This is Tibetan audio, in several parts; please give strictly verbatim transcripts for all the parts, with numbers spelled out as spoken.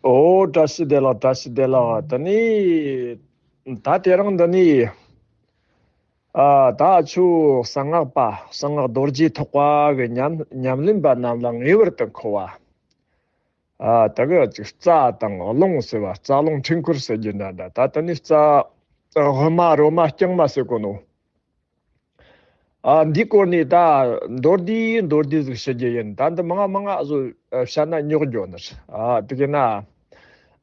ཨོ། བཀྲ་ཤིས་བདེ་ལེགས། བཀྲ་ཤིས་བདེ་ལེགས། ད་ནི། ད་དེ་རིང་འདི་ནི། ཨ། ད་ཆུ་གསང་སྔགས་པ། གསང་སྔགས་རྡོ་རྗེ་ཐེག་པ་གི་ཉམས་ཉམས་ལེན་པ་རྣམས་ལ་ངེས་པར་དུ་མཁོ་བ། ཨ། ད་གི་ཅིག་རྩ་དང་རླུང་ཟེར་བ། རྩ་རླུང་འཕྲུལ་འཁོར་ཟེར་རྒྱུ་འདྲ་འདྲ། ད་དེ་ནི་རྩ། དབུ་མ་རོ་མ་རྐྱང་མ་ཟེར་གོ་ནོ། ཨ། འདིའི་སྐོར་ནས་ད་མདོར་བསྡུས་མདོར་བསྡུས་ཟིག་བཤད་རྒྱུ་ཡིན། ད་འདི་མང་ང་མང་ང་ཟིག་བཤད་ན་རྙོག་འགྱོ་ནི་རེད། ཨ། དེ་གི་ན་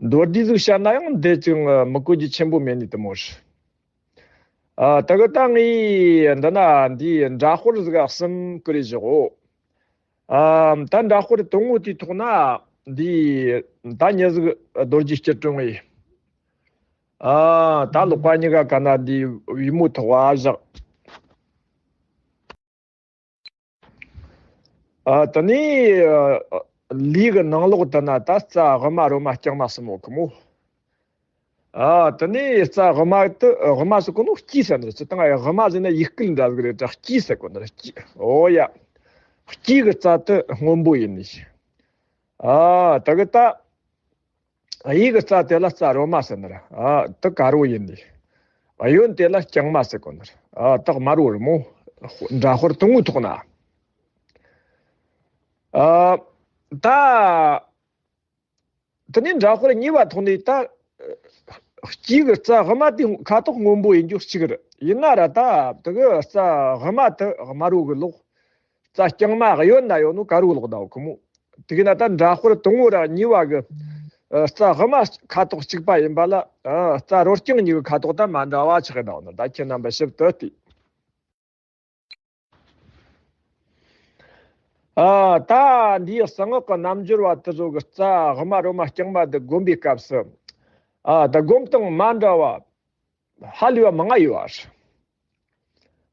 མདོར་བསྡུས་ཟིག་བཤད་ན་ཡང་འདི་ཅིག་མི་གོ་རྒྱུ་ཆེན་པོ་མེད་ནི་དེ་མོ་རེད། ཨ། ད་གི་ད་ངས་འདི་ན་འདིའི་འདྲ་དཔར་ཟིག་གསུམ་བསྐུར་རེ་བཞག་གོ། ཨ། ད་འདྲ་དཔར་དང་པོ་དེའི་ཐོག་ན་འདི་ད་མྱི་ཟིག་རྡོ་རྗེ་སྐྱིལ་ཀྲུང་ངི། ཨ། ད་ལོག་པ་གཉིས་ཀ་ག་ན་འདི་པུས་མོ་ཐོག་བ་བཞག། ཨ། དེ་ནས། ཨ། ལུས་ཀྱི་ནང་ལོགས་དེ་ན་ད་རྩ་དབུ་མ་རོ་མ་རྐྱང་མ་གསུམ་ཡོད་གི་མོ། ཨ། དེ་ནས་རྩ་དབུ་མ་དེ། དབུ་མ་ཟེར་གོ་ནོ་དཀྱིལ་ཟེར་ནི་རེད། སྤྱིར་བཏང་དབུ་མ་ཟེར་ན་ཡུལ་སྐད་འདྲ་ཟིག་རེད་དྲ། དཀྱིལ་ཟེར་གོ་ནི་རེད། དཀྱིལ། ཨོ་ཡ། དཀྱིལ་གྱི་རྩ་དེ་སྔོན་པོ་ཡིན་ནི། ཨ། ད་གི་ད། གཡས་ཀྱི་རྩ་དེ་ལ་རྩ་རོ་མ་ཟེར་ནི་རེད། ཨ། དེ་དཀར་པོ་ཡིན་ནི། གཡོན་དེ་ལ་རྐྱང་མ་ཟེར་གོ་ནི་རེད། ཨ། དེ་དམར་པོ་རེད་མོ། འདྲ་དཔར་དང་པོའི་ཐོག་ན། ཨ། ད། དེ་ནས་འདྲ་དཔར་གཉིས་པ་ཐོག་ནས་ད། དཀྱིལ་གྱི་རྩ་དབུ་མ་དེ་ཁ་དོག་སྔོན་པོ་ཡིན་རྒྱུ་གཅིག་རེད། ཡིན་ན་ར་ད་དེ་གི་རྩ་དབུ་མ་དེ་དམར་པོ་གི་ལོགས། རྩ་རྐྱང་མ་གཡོན་ན་ཡོད་ནོ་དཀར་པོ་ལོགས་ད་ཡོད་གི་མོ། དེ་གི་ན་ད་འདྲ་དཔར་དང་པོ་ར་གཉིས་པ་གི། ཨ། རྩ་དབུ་མ་ཁ་དོག་གཅིག་པ་ཡིན་པ་ལ། ཨ། རྩ་རོ་རྐྱང་གཉིས་ཀྱི་ཁ་དོག་ད་མ་འདྲ་བ་ཆགས་ཀྱི་ད་ཡོད་ནི། ད་ཁྱེད་རྣམ་པ་ཞིབ་ཏུ་ལྟོས། ཨ། ད་འདིའི་གསང་སྔགས་ཀྱི་རྣལ་འབྱོར་པ་དེ་ཚོ་གི་རྩ་དབུ་མ་རོ་མ་རྐྱང་མ་དེ་བསྒོམ་པའི་སྐབས་སུ། ཨ། ད་སྒོམ་སྟངས་མ་འདྲ་བ་ཧ་ལས་པ་མང་ང་ཡོད་པ་རེད།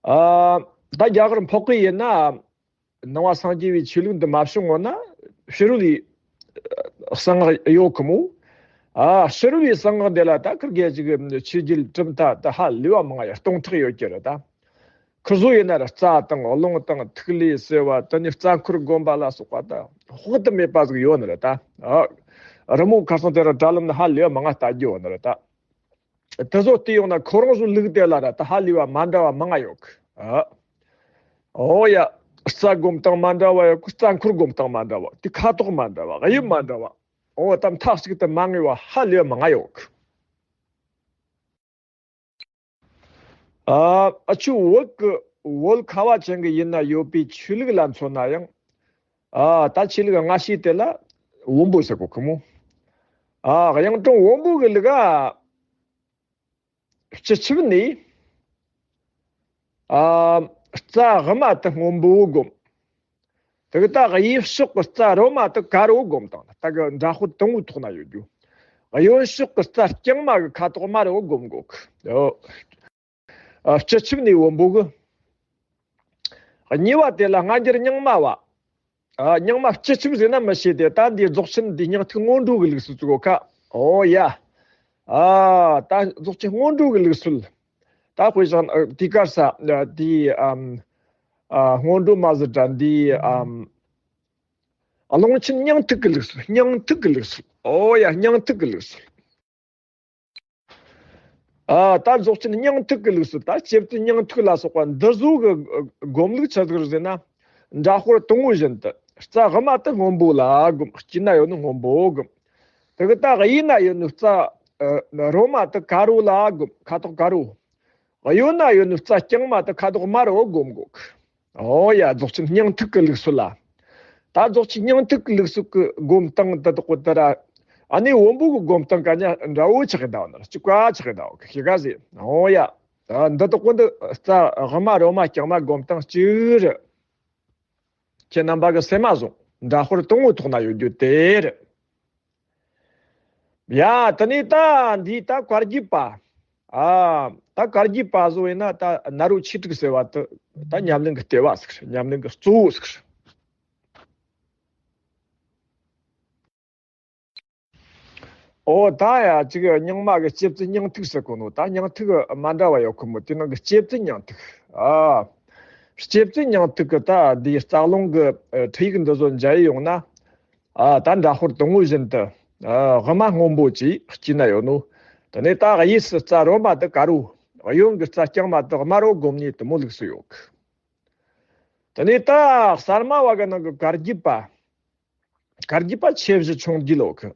ཨ། ད་རྒྱ་གར་འཕགས་པའི་ཡུལ་ན། ནང་པ་སངས་རྒྱས་པའི་ཆོས་ལུགས་འདི་མ་བྱུང་སྔོན་ན་ཕྱི་རོལ་པའི་གསང་སྔགས་ཡོད་གི་མོ། ཨ། ཕྱི་རོལ་པའི་གསང་སྔགས་འདི་ལ་ད་ཁིར་གེ་ཅིག་ཆོས་བརྒྱུད་གྲུབ་མཐའ་ད་ཧ་ལས་པ་མང་ང་ཡ་སྟོང་ཕྲག་ཡོད་ཀྱི་རེད་ད། ཁིར་ཚོ་ཡིན་ན་ར་རྩ་དང་རླུང་དང་ཐིག་ལེ་ཟེར་བ། དེ་ནས་རྩ་འཁོར་བསྒོམ་པ་ལ་སོགས་པ་ད་དཔག་ཏུ་མེད་པ་ཟིག་ཡོད་ནི་རེད་ད། ཨ། རི་མོ་ཁ་སང་དེ་ར་དྲ་ལམ་ན་ཧ་ལས་པ་མང་ང་ལྟ་རྒྱུ་ཡོད་ནི་རེད་ད། དེ་ཚོ་བལྟས་ཡོང་ན་ཁོ་རང་ཚོའི་ལུགས་དེ་ལ་ར་ད་ཧ་ལས་པ་མ་འདྲ་བ་མང་ང་ཡོད་གི། ཨ། ཨོ་ཡ། རྩ་སྒོམ་སྟངས་མ་འདྲ་བ་ཡོད་གི། རྩ་འཁོར་སྒོམ་སྟངས་མ་འདྲ་བ། དེ་ཁ་དོག་མ་འདྲ་བ། དབྱིབས་མ་འདྲ་བ། ཨོ། ད་མཐའ་གཅིག་ཏུ་མ་ངེས་པ་ཧ་ལས་པ་མང་ང་ཡོད་གི། ཨ། ཨ་ཆུ་བོད་ཀྱི་བོད་ཁ་བ་ཅན་གྱི་ཡུལ་ན་ཡོད་པའི་ཆོས་ལུགས་ལ་མཚོན་ན་ཡང་། ཨ། ད་ཆོས་ལུགས་སྔ་ཕྱི་དེ་ལ་བོན་པོ་ཟེར་གོ་གི་མོ། ཨ། གཡུང་དྲུང་བོན་པོ་གི་ལུགས་ཨ། སྤྱི་ཁྱབ་ནས། ཨ། རྩ་དབུ་མ་དེ་སྔོན་པོ་བསྒོམ། དེ་གི་ད་གཡས་ཕྱོགས་ཀྱི་རྩ་རོ་མ་དེ་དཀར་པོ་བསྒོམ་དང་། ད་གི་འདྲ་དཔར་དང་པོའི་ཐོག་ན་ཡོད་རྒྱུ། གཡོན་ཕྱོགས་ཀྱི་རྩ་རྐྱང་མ་གི་ཁ་དོག་དམར་པོ་བསྒོམ་དགོས་གི། ཨ། སྤྱི་ཁྱབ་ནས་བོན་པོ་གི། གཉིས་པ་དེ་ལ་སྔ་འགྱུར་རྙིང་མ་བ། ཨ། རྙིང་མ་སྤྱི་ཁྱབ་ཟེར་ན་མི་ཤེས་ཏེ། ད་འདི་རྫོགས་ཆེན་འདི་སྙིང་ཐིག་སྔོན་འགྲོ་གི་ལུགས་སྲོལ་ཚུགས་གོ་ཁ། ཨོ་ཡ། ཨ། ད་རྫོགས་ཆེན་སྔོན་འགྲོ་གི་ལུགས་སྲོལ། ད་དཔེ་བཞག་ན་དེ་གར་ས་དེ་ཨམ། ཨ། སྔོན་འགྲོ་མ་ཟེར་དྲ་འདི་ཨམ། ཨ། ཀློང་ཆེན་སྙིང་ཐིག་གི་ལུགས་སྲོལ། སྙིང་ཐིག་གི་ལུགས་སྲོལ། ཨོ་ཡ། སྙིང་ཐིག་གི་ལུགས་སྲོལ། ཨ། ད་རྫོགས་ཆེན་སྙིང་ཐིག་གི་ལུགས་སུ། ད་སྐྱེ་བརྩེ་སྙིང་ཐིག་ལ་སོགས་པ་འདི་བཟོ་གི་སྒོམ་ལུགས་ཆི་ཟིག་རེད་ཟེར་ན། འདྲ་དཔར་དང་པོ་བཞིན་དུ་རྩ་དབུ་མ་དེ་སྔོན་པོ་ལ་སྒོམ། དཀྱིལ་ན་ཡོད་ནི་སྔོན་པོ་སྒོམ། དེ་གི་ད་གཡས་ན་ཡོད་ནི་རྩ་རོ་མ་དེ་དཀར་པོ་ལ་སྒོམ། ཁ་དོག་དཀར་པོ། གཡོན་ན་ཡོད་ནི་རྩ་རྐྱང་མ་དེ་ཁ་དོག་དམར་པོ་སྒོམ་དགོས། ཨོ་ཡ། རྫོགས་ཆེན་སྙིང་ཐིག་གི་ལུགས་སྲོལ་ལ། ད་རྫོགས་ཆེན་སྙིང་ཐིག་གི་ལུགས་སྲོལ་གི་སྒོམ་སྟངས་འདི་དག་གོ་དེ་ར། ཨ་ནི་བོན་པོ་གི་སྒོམ་སྟངས་ག་ཉ་འདྲ་བོ་ཆགས་ཀྱི་འདུག་ནི། གཅིག་པ་ཆགས་ཀྱི་འདུག་གི་ཤི་ག་ཟེ། ཨོ་ཡ། ད་འདི་དག་གོ་འདི་རྩ་དབུ་མ་རོ་མ་རྐྱང་མ་སྒོམ་སྟངས་གཅིག་རེད། ཁྱེད་རྣམ་པ་གི་སེམས་མ་བཟུང་། འདྲ་དཔར་དང་པོ་ཐོག་ན་ཡོད་རྒྱུ་དེ་རེད། ཡ། དེ་ནས་ད་འདི་ད་བཀའ་བརྒྱུད་པ། ཨ། ད་བཀའ་བརྒྱུད་པ་བཟོ་ཡིན་ན་ད་ནཱ་རོ་ཆོས་དྲུག་ཟེར་བ་དེ་ད་ཉམས་ལེན་གྱི་ལྟེ་བ་ཟིག་རེད། ཉམས་ལེན་གྱི་གཙོ་བོ་ཟིག་རེད། ཨོ། ད་ཡ་ཅིག་རྙིང་མ་གི་སྐྱེ་བརྩེ་སྙིང་ཐིག་ཟེར་གོ་ནོ། ད་སྙིང་ཐིག་མ་འདྲ་བ་ཡོད་གི་མོ། དེ་ནང་གི་སྐྱེ་བརྩེ་སྙིང་ཐིག་ཨ། སྐྱེ་བརྩེ་སྙིང་ཐིག་གི་ད་འདིའི་རྩ་རླུང་གི་ཨ་ཁྲིད་ཡིག་འདི་ཚོ་མཇལ་ཡོང་ན། ཨ། ད་འདྲ་དཔར་དང་པོ་བཞིན་དུ། ཨ་དབུ་མ་སྔོན་པོ་ཅིག་དཀྱིལ་ན་ཡོད་ནོ། དེ་ནས་ད་གཡས་སུ་རྩ་རོ་མ་དེ་དཀར་བོ། གཡོན་གྱི་རྩ་རྐྱང་མ་དེ་དམར་བོ་བསྒོམས་ནས་དེ་མོ་ལུགས་སུ་ཡོད་གི། དེ་ནས་ད་གསར་མ་བ་གི་ནང་གི་བཀའ་བརྒྱུད་པ། བཀའ་བརྒྱུད་པ་ཆེ་བཞི་ཆུང་བརྒྱད་ལོ་གི།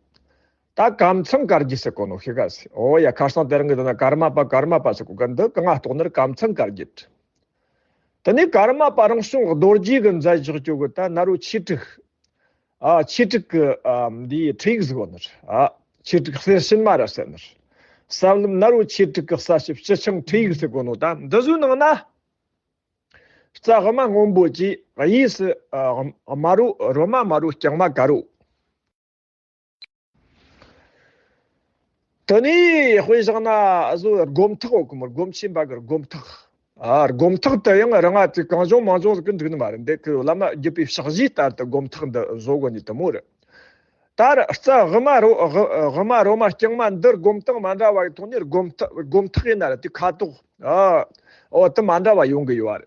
ད་ཀམ་ཚང་བཀའ་བརྒྱུད་ཟེར་གོ་ནོ་ཤི་ག་སི། ཨོ་ཡ། ཁ་སང་དེ་རིང་གི་དེ་ན་ཀརྨ་པ་ཀརྨ་པ་ཟེར་གོ་གི། འདི་གང་ང་ཐོག་ནར་ཀམ་ཚང་བཀའ་བརྒྱུད། དེ་ནས་ཀརྨ་པ་རང་བྱུང་རྡོ་རྗེ་གི་མཛད་བཞག་ཅོ་གི་ད་ན་རོ་ཆོས་དྲུག་ཨ་ཆོས་དྲུག་གི་ཨ་འདིའི་ཁྲིད་ཡིག་ཟེར་གོ་ནར། ཨ་ཆོས་དྲུག་གསེར་ཕྱིན་མ་ར་ཟེར་ནར། ས་བླམ་ན་རོ་ཆོས་དྲུག་གི་ས་བྱི་སྤྱི་ཆིངས་ཁྲིད་ཡིག་ཟེར་གོ་ནོ། ད་འདི་ཚོའི་ནང་ན། རྩ་དབུ་མ་སྔོན་པོ་གྱི་གཡས་སུ་ཨ་དམར་རོ་རོ་མ་དམར་རོ་རྐྱང་མ་དཀར་རོ། དེ་ནས་དཔེ་བཞག་ན་བཟོ་སྒོམ་ཐག་འོ་གི་མོ། སྒོམ་ཆེན་པ་གི་སྒོམ་ཐག་ཨ་སྒོམ་ཐག་དེ་ཡང་རང་ང་དེ་གང་བྱུང་མང་བྱུང་ཟིག་གི་འདུག་ནི་མ་རེད། འདི་ཁོའི་བླ་མ་བརྒྱུད་པའི་ཕྱག་བཞེས་ལྟར་དུ་སྒོམ་ཐག་འདི་བཟོ་དགོས་ནི་དེ་མོ་རེད། ད་ར་རྩ་དབུ་མ་རོ་དབུ་དབུ་མ་རོ་མ་རྐྱང་མ་འདི་སྒོམ་སྟངས་མ་འདྲ་བ་གི་ཐོག་ནས་སྒོམ་ཐག་སྒོམ་ཐག་ཡིན་ན་ར་དེ་ཁ་དོག་ཨ་འོ་དེ་མ་འདྲ་བ་ཡོང་གི་ཡོད་རེད།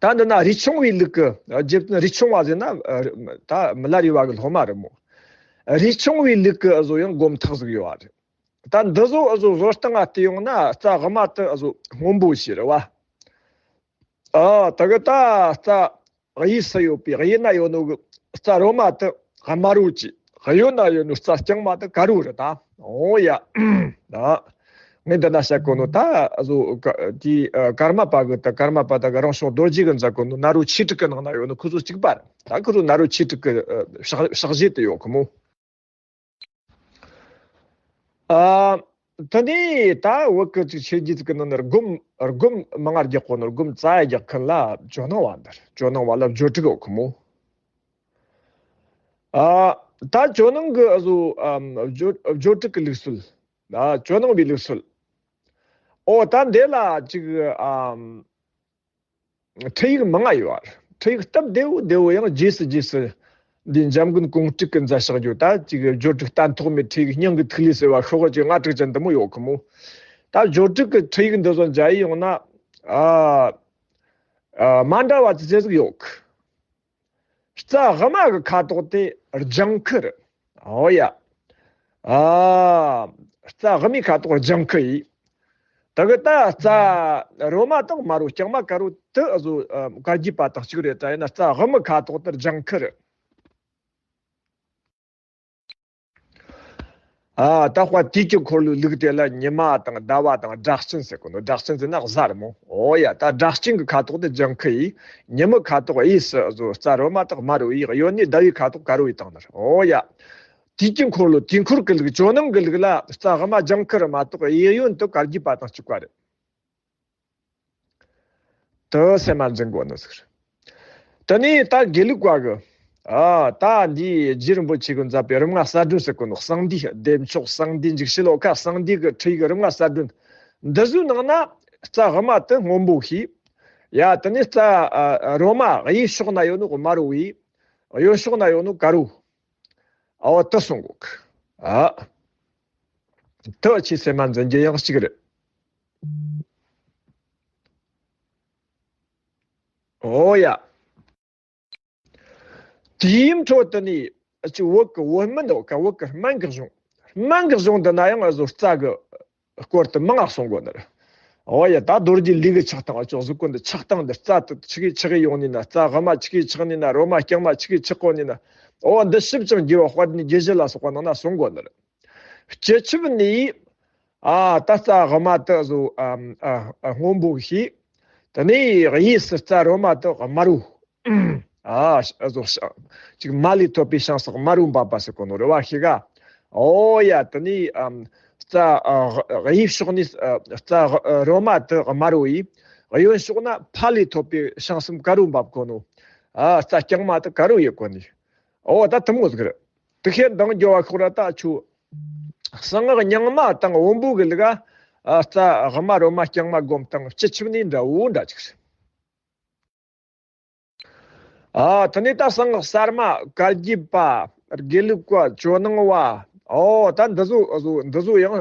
ད་འདི་ན་རས་ཆུང་པའི་ལུགས་ཀྱི་རྗེ་བཙུན་རས་ཆུང་པ་ཟེར་ན་ད་མི་ལ་རས་པ་གི་སློབ་མ་རེད་མོ། རས་ཆུང་པའི་ལུགས་ཀྱི་བཟོ་ཡང་སྒོམ་ཐག་ཟིག་ཡོད་རེད། ད་འདི་བཟོ་བཟོ་བཟོ་སྟངས་ང་བལྟས་ཡོང་ན་རྩ་དབུ་མ་དེ་བཟོ་སྔོན་པོ་ཞིག་རེད་བ། ཨ་ད་གི་ད་རྩ་གཡས་སུ་ཡོད་པའི་གཡས་ན་ཡོད་ནོ་གི་རྩ་རོ་མ་དེ་དམར་རོ་ཅིག་གཡོན་ན་ཡོད་ནོ་རྩ་རྐྱང་མ་དེ་དཀར་རོ་རེད་ད། ཨོ་ཡ། ད་ངས་འདི་ན་བཤད་གོ་ནོ་ད་བཟོ་དེ་ཀརྨ་པ་གི་ད་ཀརྨ་པ་ད་གི་རང་བྱུང་རྡོ་རྗེ་གི་མཛད་གོ་ནོ་ན་རོ་ཆོས་དྲུག་གི་ནང་ན་ཡོད་ནོ་ཁོ་ཚོ་གཅིག་པ་རེད། ད་ཁོ་ཚོ་ན་རོ་ཆོས་དྲུག་གི་ཕྱག་ཕྱག་བཞེས་དུ་ཡོད་གི་མོ། ཨ། དེ་ནས་ད་བོད་ཀྱི་ཅིག་ཆོས་བརྒྱུད་ཀྱི་ནང་ནས་སྒོམ་སྒོམ་མང་ང་རྒྱག་གོ་ནོ་སྒོམ་རྩ་ཡ་རྒྱག་མཁན་ལ་ཇོ་ནང་བ་འདིར་ཇོ་ནང་བ་ལ་སྦྱོར་དྲུག་ཡོད་གི་མོ། ཨ། ད་ཇོ་ནང་གི་བཟོ་ཨམ་སྦྱོར་སྦྱོར་དྲུག་གི་ལུགས་སྲོལ། ཨ་ཇོ་ནང་བའི་ལུགས་སྲོལ། ཨོ་ད་འདི་ལ་ཅིག་ཨམ། ཁྲིད་ཡིག་མང་ང་ཡོད་རེད། ཁྲིད་ཡིག་སྟབས་བདེ་བོ་བདེ་བོ་ཡང་རྗེས་སུ་རྗེས་སུ་འདི་འཇམ་མགོན་ཀོང་སྤྲུལ་གྱི་མཛད་བཞག་རྒྱུ་ད་ཅིག་སྦྱོར་དྲུག་སྟན་ཐོགས་མེད་ཁྲིད་ཡིག་སྙིང་གི་ཐིག་ལེ་ཟེར་བ་ཤོག་ཅིག་ལྔ་དྲུག་ཅན་འདི་མོ་ཡོད་གི་མོ། ད་སྦྱོར་དྲུག་གི་ཁྲིད་ཡིག་འདི་ཚོ་མཇལ་ཡི་ཡོང་ན་ཨ་ཨ་མ་འདྲ་བ་ཅི་ཟེར་ཟིག་ཡོད་གི། རྩ་དབུ་མ་གི་ཁ་དོག་དེ་ལྗང་ཁུ་རེད། ཨོ་ཡ། ཨ། རྩ་དབུ་མའི་ཁ་དོག་ལྗང་ཁུ་ཡིས། ད་གི་ད་རྩ་རོ་མ་དང་དམར་རོ་རྐྱང་མ་དཀར་རོ་དེ་བཟོ་བཀའ་བརྒྱུད་པ་དང་གཅིག་རེད། ད་ཡིན་ན་རྩ་དབུ་མའི་ཁ་དོག་དེ་ལྗང་ཁུ་རེད། ཨ་ད་དཔལ་དུས་ཀྱི་འཁོར་ལོའི་ལུགས་དེ་ལ་ཉི་མ་དང་ཟླ་བ་དང་སྒྲ་གཅན་ཟེར་གོ་ནོ། སྒྲ་གཅན་ཟེར་ན་གཟའ་རེད་མོ། ཨོ་ཡ། ད་སྒྲ་གཅན་གྱི་ཁ་དོག་དེ་ལྗང་ཁུ་ཡིས། ཉི་མའི་ཁ་དོག་གཡས་སུ་བཟོ་རྩ་རོ་མ་དང་དམར་རོ་ཡིས། གཡོན་ནས་ཟླ་བའི་ཁ་དོག་དཀར་རོ་ཡིས་བཏང་ནི་རེད། ཨོ་ཡ། དུས་ཀྱི་འཁོར་ལོ་དུས་འཁོར་གྱི་ལུགས་ཇོ་ནང་གི་ལུགས་ལ་རྩ་དབུ་མ་ལྗང་ཁུ་རེད་མ་གཏོགས་གཡས་གཡོན་དུ་བཀའ་བརྒྱུད་པ་དང་གཅིག་པ་རེད། དེ་སེམས་མ་འཛིན་དགོས་ནི་ཟིག་རེད། དེ་ནས་ད་དགེ་ལུགས་པ་གི། ཨ་ད་འདིའི་རྗེ་རིན་པོ་ཆེ་གི་མཛད་པའི་རིམ་ལྔ་གསལ་སྒྲོན་ཟེར་གོ་ནོ། གསང་འདུས་བདེ་མཆོག་གསང་འདུས་འཇིགས་བྱེད་ལོ་ཁ་གསང་འདུས་ཀྱི་ཁྲིད་ཀྱི་རིམ་ལྔ་གསལ་སྒྲོན། འདི་ཚོའི་ནང་ན་རྩ་དབུ་མ་དེ་སྔོན་པོ་ཞིག་ཡ་དེ་ནས་རྩ་ཨ་རོ་མ་གཡས་ཕྱོགས་ན་ཡོད་ནོ་དམར་རོ་ཡིས། གཡོན་ཕྱོགས་ན་ཡོད་ནོ་དཀར་རོ། ཨོ་དེ་གསུང་གོ་གི། ཨ། དེ་ཆོས་སེམས་མ་འཛིན་རྒྱུ་ཡང་གཅིག་རེད། ཨོ་ཡ། དེའི་འཕྲོ་དེ་ནས་ཅི་བོད་ཀྱི་བོད་སྨན་འདུག་ག་བོད་ཀྱི་སྨན་གྱི་གཞུང་། སྨན་གྱི་གཞུང་འདི་ན་ཡང་བཟོ་རྩ་གི་སྐོར་དུ་མང་ང་གསུང་གོ་ནི་རེད། ཨོ་ཡ། ད་རྡོ་རྗེ་ལུས་ཀྱི་ཆགས་སྟངས་ཨ་ཅོག་གཟུགས་ཀུན་ཏུ་ཆགས་སྟངས་འདི་རྩ་དེ་ཆི་གི་ཆགས་ཡོང་ནི་ན། རྩ་དབུ་མ་ཆི་གི་ཆགས་ནི་ན། རོ་མ་རྐྱང་མ་ཆི་གི་ཆགས་གོ་ནི་ན། ཨོ་འདི་ཞིབ་ཅིང་རྒྱས་པ་དཔལ་ལྡན་དགྱེས་བཞིན་ལ་སོགས་པ་ནང་ན་གསུང་གོ་ནི་རེད། སྤྱི་ཁྱབ་ནས་ཨ་ད་རྩ་དབུ་མ་དེ་བཟོ་ཨ་ཨ་ཨ་སྔོན་པོ་ཞིག་དེ་ནས་གཡས་སུ་རྩ་རོ་མ་དེ་དམར་རོ། ཨ་ཨ་བཟོ་ཅིག་མ་ལས་ཐོབ་པའི་ཞིང་སོགས་དམར་རོ་འབབ་པ་ཟེར་གོ་ནོ་རེད་བ་ཤི་ག་ཨོ་ཡ། དེ་ནས་ཨམ་རྩ་ཨ་གཡས་ཕྱོགས་ནས་ཨ་རྩ་ཨ་རོ་མ་དེ་དམར་རོ་ཡིས། གཡོན་ཕྱོགས་ན་ཕ་ལས་ཐོབ་པའི་ཞིང་གསུམ་དཀར་རོ་འབབ་གོ་ནོ། ཨ་རྩ་རྐྱང་མ་དེ་དཀར་རོ་ཡིས་གོ་ནི། ཨོ་ད་དེ་མོ་ཟིག་རེད། དེ་ཤེས་འདང་རྒྱོ་བ་ཤོག་ར་ད་ཆུ། གསང་སྔགས་རྙིང་མ་དང་བོན་པོ་གི་ལུགས་ཨ་རྩ་དབུ་མ་རོ་མ་རྐྱང་མ་སྒོམ་སྟངས་སྤྱི་ཁྱབ་ནས་འདྲ་བོ་འདྲ་ཅིག་རེད། ཨ་དེ་ནས་ད་གསང་སྔགས་གསར་མ་བཀའ་བརྒྱུད་པ་དགེ་ལུགས་པ་ཇོ་ནང་བ། ཨོ་ད་འདི་ཚོ་འདི་ཚོ་ཡང་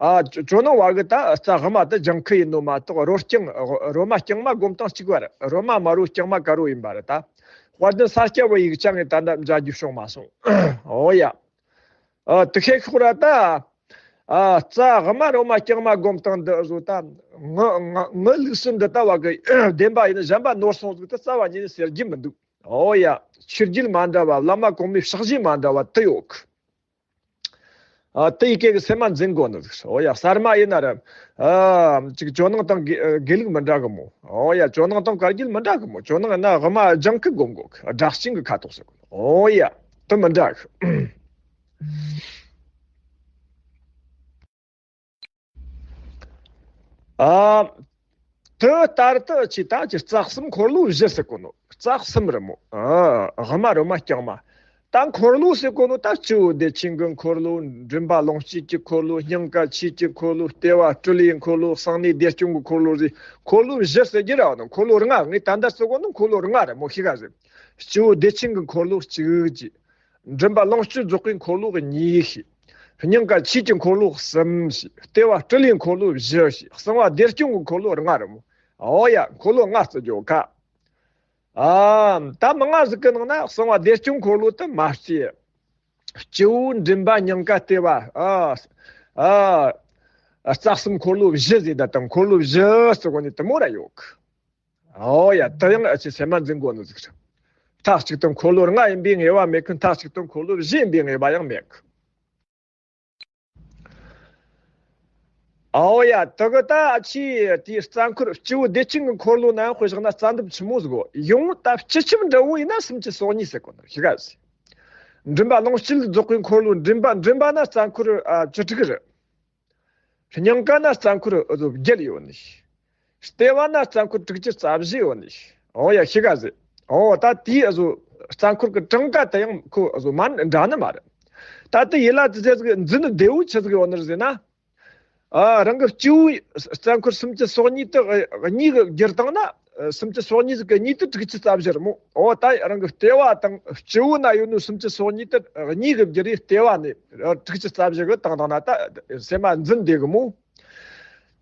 ཨ་ཇོ་ནང་བ་གི་ད་རྩ་དབུ་མ་དེ་ལྗང་ཁུ་ཡིན་ནོ་མ་གཏོགས་རོ་རྐྱང་རོ་མ་རྐྱང་མ་སྒོམ་སྟངས་གཅིག་པ་རེད། རོ་མ་དམར་རོ་རྐྱང་མ་དཀར་རོ་ཡིན་པ་རེད་ད། དཔལ་ལྡན་ས་སྐྱ་པའི་ཡིག་ཆ་ངས་ད་ལྟ་མཇལ་རྒྱུ་བྱུང་མ་སོང་། ཨོ་ཡ། ཨ་དེ་ཁེ་ཤོག་ར་ད། ཨ་རྩ་དབུ་མ་རོ་མ་རྐྱང་མ་སྒོམ་སྟངས་འདི་བཟོ་ད། ངུ་ངུ་ངུ་ལུགས་སུ་འདི་ལྟ་བ་གི་བདེན་པ་ཡིན་ན་གཞན་པ་ནོར་སོང་ཟིག་ད་རྩ་བ་ཉིད་ནས་ཟེར་རྒྱུ་མི་འདུག་ཨོ་ཡ། ཆོས་བརྒྱུད་མ་འདྲ་བ། བླ་མ་གོང་མའི་ཕྱག་བཞེས་མ་འདྲ་བ་དེ་ཡོད་གི། ཨ་དེ་ཡི་སྐད་ཀྱི་སེམས་མ་འཛིན་དགོས་ནི་ཟིག་ཨོ་ཡ། གསར་མ་ཡིན་ན་ར། ཨ་ཅིག་ཇོ་ནང་དང་དགེ་དགེ་ལུགས་མི་འདྲ་གི་མོ། ཨོ་ཡ། ཇོ་ནང་དང་བཀའ་བརྒྱུད་མི་འདྲ་གི་མོ། ཇོ་ནང་ན་དབུ་མ་སྦྱང་གི་སྒོམ་དགོས་གི། སྒྲ་གཅན་གི་ཁ་དོག་ཟེར་གོ། ཨོ་ཡ། དེ་མི་འདྲ་གི། ཨ། དེ་ལྟར་དུ་ཅི་ལྟ་ཅི་རྩ་གསུམ་འཁོར་ལོ་བཞི་ཟེར་གོ་ནོ། རྩ་གསུམ་རེད་མོ། ཨ་དབུ་མ་རོ་མ་རྐྱང་མ། ད་འཁོར་ལོ་ཟེར་གོ་ནོ་ད་སྤྱི་བོ་བདེ་ཆེན་གྱི་འཁོར་ལོ། མགྲིན་པ་ལོངས་སྤྱོད་ཀྱི་འཁོར་ལོ། སྙིང་ག་ཆོས་ཀྱི་འཁོར་ལོ། ལྟེ་བ་སྤྲུལ་པའི་འཁོར་ལོ། གསང་གནས་བདེ་སྐྱོང་གི་འཁོར་ལོ་ཟེར། འཁོར་ལོ་བཞི་ཟེར་གྱི་ར་བ་ནི་འཁོར་ལོ་ལྔ། ངས་ད་ལྟ་ཟེར་གོ་ནོ་འཁོར་ལོ་ལྔ་རེད་མོ། ཤེས་ག་ཟེར། སྤྱི་བོ་བདེ་ཆེན་གྱི་འཁོར་ལོ་གཅིག་གི། མགྲིན་པ་ལོངས་སྤྱོད་རྫོགས་པའི་འཁོར་ལོ་གཉིས་ཤིག་སྙིང་ག་ཆོས་ཀྱི་འཁོར་ལོ་གསུམ་ཞིག་ལྟེ་བ་སྤྲུལ་པའི་འཁོར་ལོ་བཞི་ཞིག་གསང་བ་བདེ་སྐྱོང་གི་འཁོར་ལོ་ལྔ་རེད་མོ། ཨོ་ཡ། འཁོར་ལོ་ལྔ་བརྩི་རྒྱུ་ཁ། ཨ་ད་མི་ང་ཟིག་གི་ནང་ན་གསང་བ་བདེ་སྐྱོང་འཁོར་ལོ་དེ་མ་བརྩི། སྤྱི་བོ་མགྲིན་པ་སྙིང་ག་ལྟེ་བ། ཨ་ཨ་རྩ་གསུམ་འཁོར་ལོ་བཞི་ཟེར་ད་དང་འཁོར་ལོ་བཞི་ཟེར་གོ་ནི་དེ་མོ་ར་ཡོད་གི། ཨོ་ཡ། དེ་ཡང་ཨ་ཅེ་སེམས་མ་འཛིན་དགོས་ནི་ཟིག་རེད། མཐའ་གཅིག་ཏུ་འཁོར་ལོ་ལྔ་ཡིན་པའི་ངེས་པ་མེད་གི། མཐའ་གཅིག་ཏུ་འཁོར་ལོ་བཞི་ཡིན་པའི་ངེས་པ་ཡང་མེད་གི། ཨོ་ཡ། དེ་གི་ད་ཨ་ཅེ་དེའི་རྩ་འཁོར་སྤྱི་བོ་བདེ་ཆེན་གྱི་འཁོར་ལོ་ན་ཡང་དཔེ་བཞག་ན་རྩ་འདབ་ཆི་མོ་ཟིག་གོ། ཡང་ད་སྤྱི་ཁྱབ་འདྲ་བོ་ཡིན་ན་སུམ་ཅུ་སོ་གཉིས་ཟེར་གོ་ནི་ཤི་ག་ཟེར། མགྲིན་པ་ལོངས་སྤྱོད་རྫོགས་པའི་འཁོར་ལོ། མགྲིན་པ་མགྲིན་པ་ན་རྩ་འཁོར་ཨ་བཅུ་དྲུག་རེད། སྙིང་ག་ན་རྩ་འཁོར་ཨ་ཟོ་བརྒྱད་ཡོད་ནི། ལྟེ་བ་ན་རྩ་འཁོར་དྲུག་ཅུ་རྩ་བཞི་ཡོད་ནི། ཨོ་ཡ་ཤི་ག་ཟེ། ཨོ་ད་དེའི་ཨ་ཟོ་རྩ་འཁོར་གི་གྲངས་ཀ་དེ་ཡང་ཁོ་ཨ་ཟོ་མ་འདྲ་ནི་མ་རེད། ད་དེ་ཡི་ལ་དེ་ཟེ་ཟིག་འཛིན་བདེ་བོ་ཆི་ཟིག་ཡོད་ནི་རེད་ཟེར་ན། ཨ་རང་གི་སྤྱི་བོའི་རྩ་འཁོར་སུམ་ཅུ་སོ་གཉིས་དེ་གཉིས་གི་བསྒྱུར་བཏང་ན། སུམ་ཅུ་སོ་གཉིས་ཟིག་གི་གཉིས་དེ་དྲུག་ཅུ་རྩ་བཞི་རེད་མོ། ཨོ་ད་རང་གི་ལྟེ་བ་དང་སྤྱི་བོ་ན་ཡོད་ནོ་སུམ་ཅུ་སོ་གཉིས་དེ་གཉིས་གི་བསྒྱུར་རེ་ལྟེ་བ་ནས་དྲུག་ཅུ་རྩ་བཞི་གི་བཏང་བཏང་ན་ད་སེམས་མ་འཛིན་བདེ་གི་མོ།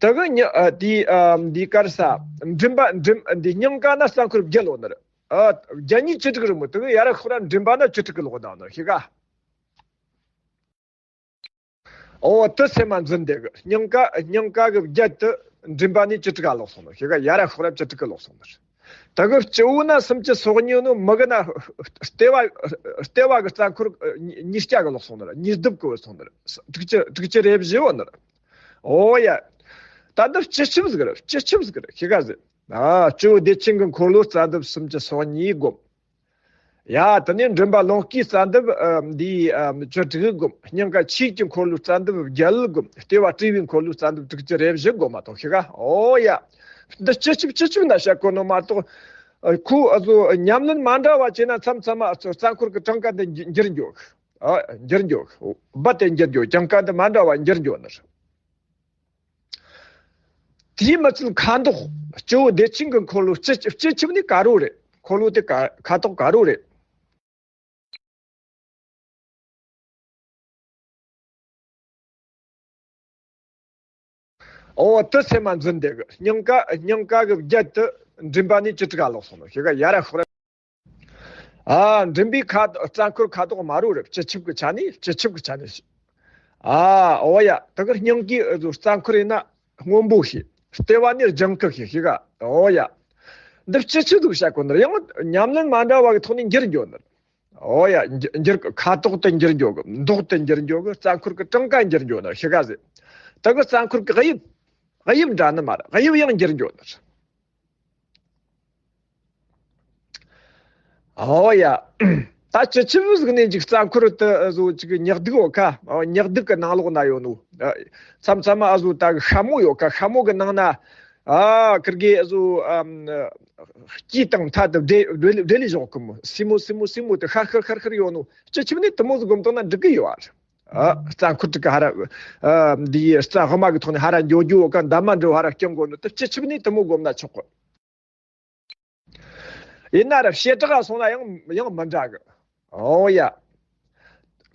དེ་གི་ཉི་ཨ་དེའི་ཨ་འདི་གར་ས་མགྲིན་པ་མགྲིན་འདི་སྙིང་ག་ན་རྩ་འཁོར་བརྒྱད་ལོག་ནི་རེད། ཨ་བརྒྱད་གཉིས་བཅུ་དྲུག་རེད་མོ། དེ་གི་ཡ་ར་ཤོག་ར་མགྲིན་པ་ན་བཅུ་དྲུག་གི་ལོག་ད་ནི་ཤི་ག་ཨོ་དེ་སེམས་མ་འཛིན་བདེ་གི། སྙིང་ག་སྙིང་ག་གི་བརྒྱད་དེ་མགྲིན་པ་ནས་བཅུ་དྲུག་ག་ལོག་སོང་ནི་ཤི་ག་ཡ་ར་ཤོག་ར་བཅུ་དྲུག་གི་ལོག་སོང་ནི། ད་གི་སྤྱི་བོ་ན་སུམ་ཅུ་སོ་གཉིས་ནོ་མི་གི་ན་ལྟེ་བ་ལྟེ་བ་གི་རྩ་འཁོར་ཉིས་བརྒྱ་གི་ལོག་སོང་ནི་རེད། ཉིས་བརྒྱ་གི་ལོག་སོང་ནི་རེད། དྲུག་ཅུ་དྲུག་ཅུ་རེ་བཞི་ཡོད་ནི་རེད། ཨོ་ཡ། ད་འདི་སྤྱི་ཁྱབ་ཟིག་རེད། སྤྱི་ཁྱབ་ཟིག་རེད་ཤི་ག་ཟེ། ཨ་སྤྱི་བོ་བདེ་ཆེན་གི་འཁོར་ལོ་རྩ་འདབ་སུམ་ཅུ་སོ་གཉིས་བསྒོམ། ཡ་དེ་ནས་མགྲིན་པ་ལོངས་སྐུའི་རྩ་འདབ་ཨ་འདི་ཨ་བཅུ་དྲུག་བསྒོམ། སྙིང་ག་ཆོས་ཀྱི་འཁོར་ལོའི་རྩ་འདབ་བརྒྱད་བསྒོམ། ལྟེ་བ་སྤྲུལ་པའི་འཁོར་ལོའི་རྩ་འདབ་དྲུག་ཅུ་རེ་བཞི་བསྒོམ་མ་གཏོགས་ཤི་ག་ཨོ་ཡ། འདི་སྤྱི་ཁྱབ་སྤྱི་ཁྱབ་ན་བཤད་གོ་ནོ་མ་གཏོགས། ཨ་ཁོ་ཨ་ཟོ་ཉམས་ལེན་མ་འདྲ་བ་བྱས་ན་མཚམས་མཚམས་ཨ་ཚོ་རྩ་འཁོར་གྱི་གྲངས་ཀ་འདི་འགྱུར་འགྱོ་གི། ཨ་འགྱུར་འགྱོ་གི། རྦད་དེ་འགྱུར་འགྱོ་གྲངས་ཀ་འདི་མ་འདྲ་བ་འགྱུར་འགྱོ་ནི་རེད། དེའི་མི་ཚད་ཁ་དོག་སྤྱི་བོ་བདེ་ཆེན་གྱི་འཁོར་ལོ་སྤྱི་སྤྱི་ཁྱབ་ནི་དཀར་པོ་རེད། འཁོར་ལོ་དེ་ཀ་ཁ་དོག་དཀར་པོ་རེད། ཨོ་དེ་སེམས་མ་འཛིན་བདེ་གི། སྙིང་ག་སྙིང་ག་གི་བརྒྱད་དེ་མགྲིན་པ་ནས་བཅུ་དྲུག་ག་ལོག་སོང་ནི་ཤི་ག་ཡ་ར་ཤོག་ར། ཨ་མགྲིན་པའི་ཁ་རྩ་འཁོར་ཁ་དོག་དམར་པོ་རེད། སྤྱི་ཁྱབ་ཀྱི་ཆ་ནས་སྤྱི་ཁྱབ་ཀྱི་ཆ་ནས། ཨ་ཨོ་ཡ། དེ་གི་སྙིང་གའི་ཨ་ཟོ་རྩ་འཁོར་ཡིན་ན་སྔོན་པོ་ཞིག་ལྟེ་བ་ནས་ལྗང་ཁུ་ཞིག་ཤི་ག་ཨོ་ཡ། འདི་སྤྱི་ཁྱབ་ཏུ་བཤད་གོ་ནི་རེད། ཡང་ཉམས་ལེན་མ་འདྲ་བ་གི་ཐོག་ནས་འགྱུར་འགྱོ་ནི་རེད། ཨོ་ཡ། འགྱུར་འགྱུར་ཁ་དོག་དེ་འགྱུར་འགྱོ་གི། མདོག་དེ་འགྱུར་འགྱོ་གི། རྩ་འཁོར་གི་གྲངས་ཀ་འགྱུར་འགྱོ་ནི་ཤི་ག་ཟེ། དེ་གི་རྩ་འཁོར་གི་དབྱིབས་དབྱིབས་འདྲ་ནི་མ་རེད། དབྱིབས་ཡང་འགྱུར་འགྱོ་ནི་རེད། ཨོ་ཡ། ད་སྤྱི་ཁྱབ་ཟིག་ནས་ཅིག་རྩ་འཁོར་དེ་ཨ་ཟོ་ཅིག་ཉག་གདུགས་ཡོད་ཁ། ཨོ་ཉག་གདུགས་ཀྱི་ནང་ལོགས་ན་ཡོད་ནོ། ཨ་མཚམས་མཚམས་ཨ་ཟོ་ད་ཤ་མོ་ཡོད་ཁ། ཤ་མོ་གི་ནང་ན་ཨ་ཁིར་གེ་ཨ་ཟོ་ཨམ་སྐྱིད་དང་མཐའ་དེ་འབྲེལ་འབྲེལ་འབྲེལ་ལས་བཞག་གི་མོ། སི་མོ་སི་མོ་སི་མོ་དེ་ཤ་ཤ་ཤར་ཤར་ཡོད་ནོ། སྤྱི་ཁྱབ་ནས་དེ་མོ་ཟིག་སྒོམ་བཏང་ན་འགྲིག་གི་ཡོད་ཨ། ཨ་རྩ་འཁོར་དྲུག་གི་ཧ་ར་ཨ་འདི་ཡི་རྩ་དབུ་མ་གི་ཐོག་ནས་ཧ་ར་འགྱོ་རྒྱུ་ཡོད་ཁ། འདབ་མ་འགྲོ་ཧ་ར་སྐྱོང་དགོས་ནོ་དེ་སྤྱི་ཁྱབ་ནས་དེ་མོ་སྒོམ་ན་ཆོག་གི། ཡིན་ན་ར་བྱེ་བྲག་སོང་ན་ཡང་ཡང་མི་འདྲ་གི། ཨོ་ཡ།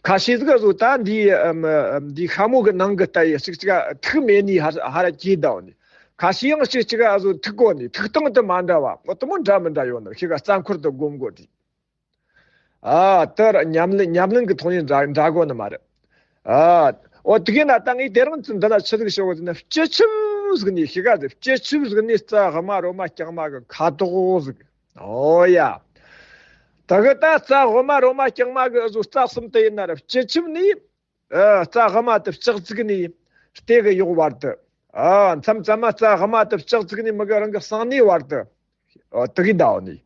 ཁ་ཤས་ཟིག་ག་ཟོ་ད་འདི་ཨམ་འདི་ཤ་མོ་གི་ནང་གི་ལྟ་ཡི་ཅིག་ཅིག་ཐུག་མེད་ནི་ཧ་ཧ་ར་གྱེས་ད་འོ་ནི། ཁ་ཤས་ཡང་ཅིག་ཅིག་ག་ཟོ་ཐུག་གོ་ནི། ཐུག་སྟངས་དེ་མ་འདྲ་བ། འོ་དེ་མོ་འདྲ་མི་འདྲ་ཡོད་ནི། ཤི་ག་རྩ་འཁོར་དེ་སྒོམ་དགོས་དེ། ཨ་དེ་ར་ཉམས་ལེན་ཉམས་ལེན་གི་ཐོག་ནས་འདྲ་འདྲ་དགོས་ནི་མ་རེད། ཨ། འོ་དེ་གི་ན་ད་ངས་དེ་རིང་འདི་ན་ཆི་ཟིག་ཤོད་གི་ཟེར་ན། སྤྱི་ཁྱབ་ཟིག་ནས་ཤི་ག་ཟིག་སྤྱི་ཁྱབ་ཟིག་ནས་རྩྭ་དབུ་མ་རོ་མ་རྐྱང་མ་གི་ཁ་དོག་ཟིག་འོ་ཡ། ད་གི་ད་རྩྭ་དབུ་མ་རོ་མ་རྐྱང་མ་གི་བཟོ་རྩྭ་གསུམ་དེ་ཡིན་ན་ར། སྤྱི་ཁྱབ་ནས། ཨ། རྩྭ་དབུ་མ་དེ་ལྕགས་ཙིག་ནས་ལྟེ་གི་ཡོག་བར་དུ། ཨ། མཚམས་མཚམས་མ་རྩྭ་དབུ་མ་དེ་ལྕགས་ཙིག་ནས་མི་གི་རང་གི་གསང་གནས་བར་དུ། ཨ། དེ་གི་ཟླ་བ་ནས།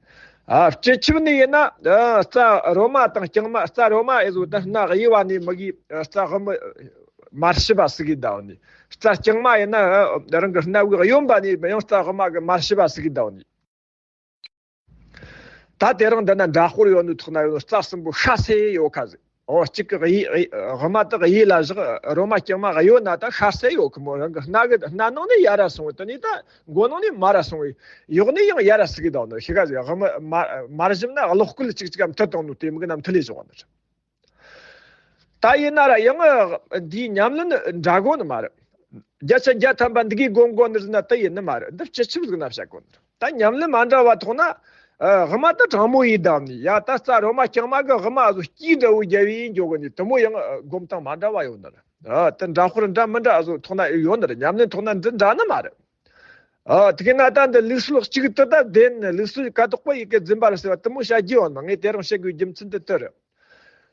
ཨ། སྤྱི་ཁྱབ་ནས་ཡིན་ན། ཨ། རྩྭ་རོ་མ་དང་རྐྱང་མ། རྩྭ་རོ་མ་ཨེ་བཟོ་ད་སྣ་གཡས་པ་ནས་མི་གི། ཨ། རྩྭ་དབུ་མ་མར་ཕྱི་པ་ཟིག་གི་ཟླ་བ་ནས། རྩྭ་རྐྱང་མ་ཡིན་ན། ཨ། རང་གི་སྣ་བུག་གཡོན་པ་ནས་ཡང་རྩྭ་དབུ་མ་གི་མར་ཕྱི་པ་ཟིག་གི་ཟླ་བ་ནས། ད་དེ་རིང་འདི་ན་འདྲ་དཔར་ཡོད་ནོ་ཐོག་ན་ཡོད་ནོ་རྩྭ་གསུམ་པོ་ཤ་སེ་ཡོད་ཁ་ཟིག་འོ་གཅིག་གི་གཡས། དབུ་མ་དག་གཡས་ལ་བཞག་རོ་མ་རྐྱང་མ་གཡོན་ན་ད་ཤ་སེ་ཡོད་གི་མོ། རང་གི་སྣ་གི་སྣ་ནང་ནས་ཡར་ར་སོང་བས། དེ་ནས་ད་མགོ་ནང་ནས་མར་ར་སོང་བས། གཡོག་ནས་ཡང་ཡར་ར་ཟིག་གི་ཟླ་བ་ནོ་ཤི་ག་ཟིག་དབུ་མ་མར་མར་བཞིན་ན་གློག་སྐུད་གཅིག་གཅིག་གམ་མཐུད་བཏང་ནོ་དེ་མིག་ན་མཐུད་ལས་བྱུང་བ་ནི། ད་ཡིན་ན་ར་ཡང་འདིའི་ཉམས་ལེན་འདྲ་དགོས་ནི་མ་རེད། བརྒྱ་ཆ་བརྒྱ་ཐམ་པ་འདི་གའི་སྒོམ་དགོས་ནི་ཟེར་ན་དེ་ཡིན་ནི་མ་རེད། འདི་སྤྱི་ཁྱབ་ཟིག་ན་བཤད་དགོས་ནི་རེད། ད་ཉམས་ལེན་མ་འདྲ་བ་ཐོག་ན། ཨ། དབུ་མ་ད་དྲང་མོ་ཡི་བསྡམས་ནས། ཡ་ད་རྩྭ་རོ་མ་རྐྱང་མ་གི་དབུ་མ་བཟོ་སྐྱིད་འདྲ་བོ་རྒྱབ་ཡིན་འཇོག་གི་ནི་དེ་མོ་ཡང་སྒོམ་སྟངས་མ་འདྲ་བ་ཡོད་ནི་རེད། ཨ། དེ་འདྲ་དཔར་འདྲ་མི་འདྲ་བཟོ་ཐོག་ན་ཡོད་ནི་རེད། ཉམས་ལེན་ཐོག་ན་འདི་འདྲ་ནི་མ་རེད། ཨ། དེ་གི་ན་ད་འདི་ལུགས་སྲོལ་གཅིག་དེ་ད་བདེན་ནི། ལུགས་སྲོལ་ཀ་དོག་པ་ཡི་གེ་འཛིན་པ་རེད་ཟེར་བ་དེ་མོ་བཤད་རྒྱུ་ཡོད་ན། ངས་དེ་རིང་བཤད་དགོས་རྒྱུ་མཚན་དེ་དེ་རེད།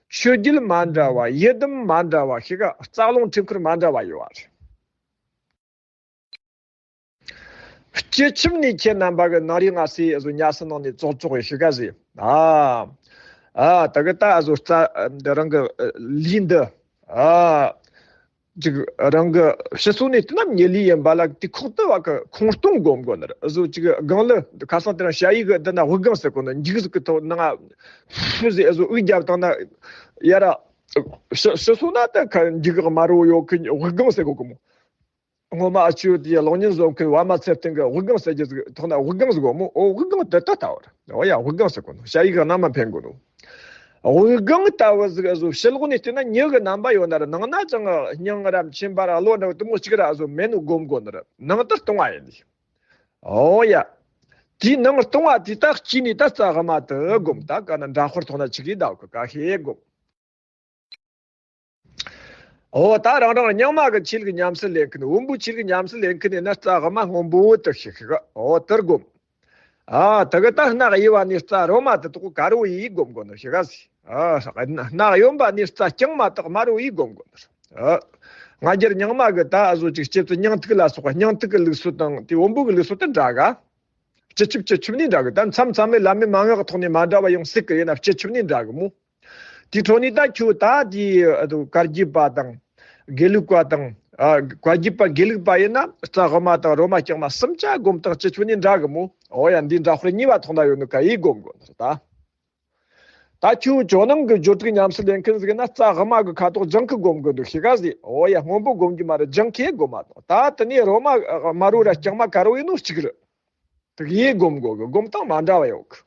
ཆོས་བརྒྱུད་མ་འདྲ་བ། ཡི་དམ་མ་འདྲ་བ་ཤི་ག་རྩ་རླུང་འཕྲུལ་འཁོར་མ་འདྲ་བ་ཡོད་བ་རེད། སྤྱི་ཁྱབ་ནས་ཁྱེད་རྣམ་པ་གི་ནང་རིག་སྔ་སེ་བཟོ་ཉ་སི་ནང་ནས་ཙོག་ཙོག་ཡི་ཤི་ག་ཟེ། ཨ། ཨ། ད་གི་ད་བཟོ་རྩ་འདི་རང་གི་ལུས་འདི། ཨ། ཅིག་རང་གི་ཕྱི་སོ་ནས་བལྟས་ན་མྱི་ལུས་ཡིན་པ་ལ། དེ་ཁོག་ཏུ་བ་གི་ཁོང་སྟོང་སྒོམ་དགོས་ནི་རེད། བཟོ་ཅིག་སྒང་ལ་ཁ་སང་དེ་རིང་ཞ་ཡི་གི་འདི་ན་དབུགས་ལྒང་ཟེར་གོ་ནི། མཇུག་ཟིག་གི་ཐོག་ནང་ཕུ་ཟེ་བཟོ་དབུགས་བརྒྱབ་བཏང་ན་ཡ་ར། ཕྱི་ཕྱི་སོ་ན་ད་ཁ་མཇུག་གི་དམར་བོ་ཡོད་གི་དབུགས་ལྒང་ཟེར་གོ་གི་མོ། སྔོན་མ་ཨ་ཆུ་དེ་གློག་བརྙན་བཟོ་མཁན་ཝ་མ་ཚེ་བརྟན་གི་དབུགས་ལྒང་ཟེར་རྒྱུ་ཟིག་ཐོག་ན་དབུགས་ལྒང་ཟེར་གོ་མོ། ཨོ་དབུགས་ལྒང་དེ་ད་ལྟ་བར། ཨོ་ཡ་དབུགས་ལྒང་ཟེར་གོ་ནོ། ཞ་ཡི་གི་སྣ་མ་འཕེན་གོ་ནོ། དབུགས་ལྒང་ལྟ་བུ་ཟིག་བཟོ་ཕྱི་ལོགས་ནས་བལྟས་ན་མྱི་གི་རྣམ་པ་ཡོད་ན་ར། ནང་ན་ཅང་སྙིང་ར་མཆིན་པ་ར་གློ་འདྲ་བོ་དེ་མོ་གཅིག་ར་བཟོ་མེད་ནོ་སྒོམ་དགོས་ནི་རེད། ནང་དུ་ལྟུང་བ་ཡིན་ནི། ཨོ་ཡ། དེའི་ནང་ལྟུང་བ་དེ་དག་གཅིག་ནས་ད་རྩ་དབུ་མ་དེ་སྒོམ། ད་ག་ན་འདྲ་དཔར་ཐོག་ན་ཆི་གི་ད་གི་ཀ་ཤེ་སྒོམ། ཨོ་ད་རང་རང་རྙིང་མ་གི་ཆོས་ལུགས་ཉམས་སུ་ལེན་མཁན། བོན་པོའི་ཆོས་ལུགས་ཉམས་སུ་ལེན་མཁན་ཡིན་ན་རྩ་དབུ་མ་སྔོན་པོ་དེ་ཤི་ཤི་གི། ཨོ་དེར་སྒོམ། ཨ། དེ་གི་ད་སྣ་གཡས་པ་ནས་རྩྭ་རོ་མ་དེ་དག་དཀར་བོ་ཡིས་སྒོམ་དགོས་ནོ་ཤི་ག་ཟེ། ཨ། སྣ་གཡོན་པ་ནས་རྩྭ་རྐྱང་མ་དག་དམར་བོ་ཡིས་སྒོམ་དགོས་ནོ། ཨ། སྔ་རྒྱུད་རྙིང་མ་གི་ད་བཟོ་ཅིག་སྤྱི་གཙུག་སྙིང་ཐིག་ལ་སོགས་པ་སྙིང་ཐིག་གི་ལུགས་སྲོལ་དང་དེ་བོན་པོ་གི་ལུགས་སྲོལ་དེ་འདྲ་ག་སྤྱི་ཁྱབ་སྤྱི་ཁྱབ་ནས་འདྲ་གི། ད་མཚམས་མཚམས་མེད་བླ་མེད་མན་ངག་གི་ཐོག་ནས་མ་འདྲ་བ་ཡང་སྲིད་གི། ཡིན་ན་སྤྱི་ཁྱབ་ནས་འདྲ་གི་མོ། དེའི་འཕྲོ་ནས་ད་ཁྱོད་ད་དེའི་ཨ་དུ་བཀའ་བརྒྱུད་པ་དང་དགེ་ལུགས་པ་དང་། ཨ། བཀའ་བརྒྱུད་པ་དགེ་ལུགས་པ་ཡིན་ན་རྩྭ་དབུ་མ་དང་རོ་མ་རྐྱང་མ་གསུམ་ཆ་སྒོམ་སྟངས་སྤྱི་ཁྱབ་ནས་འདྲ་གི་མོ། འོ་ཡ། འདི་འདྲ་དཔེར་གཉིས་པ་ཐོག་ན་ཡོད་ནི་ཀ་ཡིས་སྒོམ་དགོས་ནི་རེད་ད། ད་ཁྱོད་ཇོ་ནང་གི་སྦྱོར་དྲུག་ཉམས་སུ་ལེན་མཁན་ཟིག་ན་རྩྭ་དབུ་མ་གི་ཁ་དོག་ལྗང་ཁུ་སྒོམ་དགོས་འདུག་ཤི་ག་ཟེ། འོ་ཡ། སྔོན་པོ་སྒོམ་རྒྱུ་མ་རེད། ལྗང་ཁུ་སྒོམ་མ་དང་། ད་དེ་ནས་རོ་མ་དམར་རོ་ར་རྐྱང་མ་དཀར་བོ་ཡིན་ནོ་གཅིག་རེད། དེ་གིས་སྒོམ་དགོས་གི། སྒོམ་སྟངས་མ་འདྲ་བ་ཡོད་གི།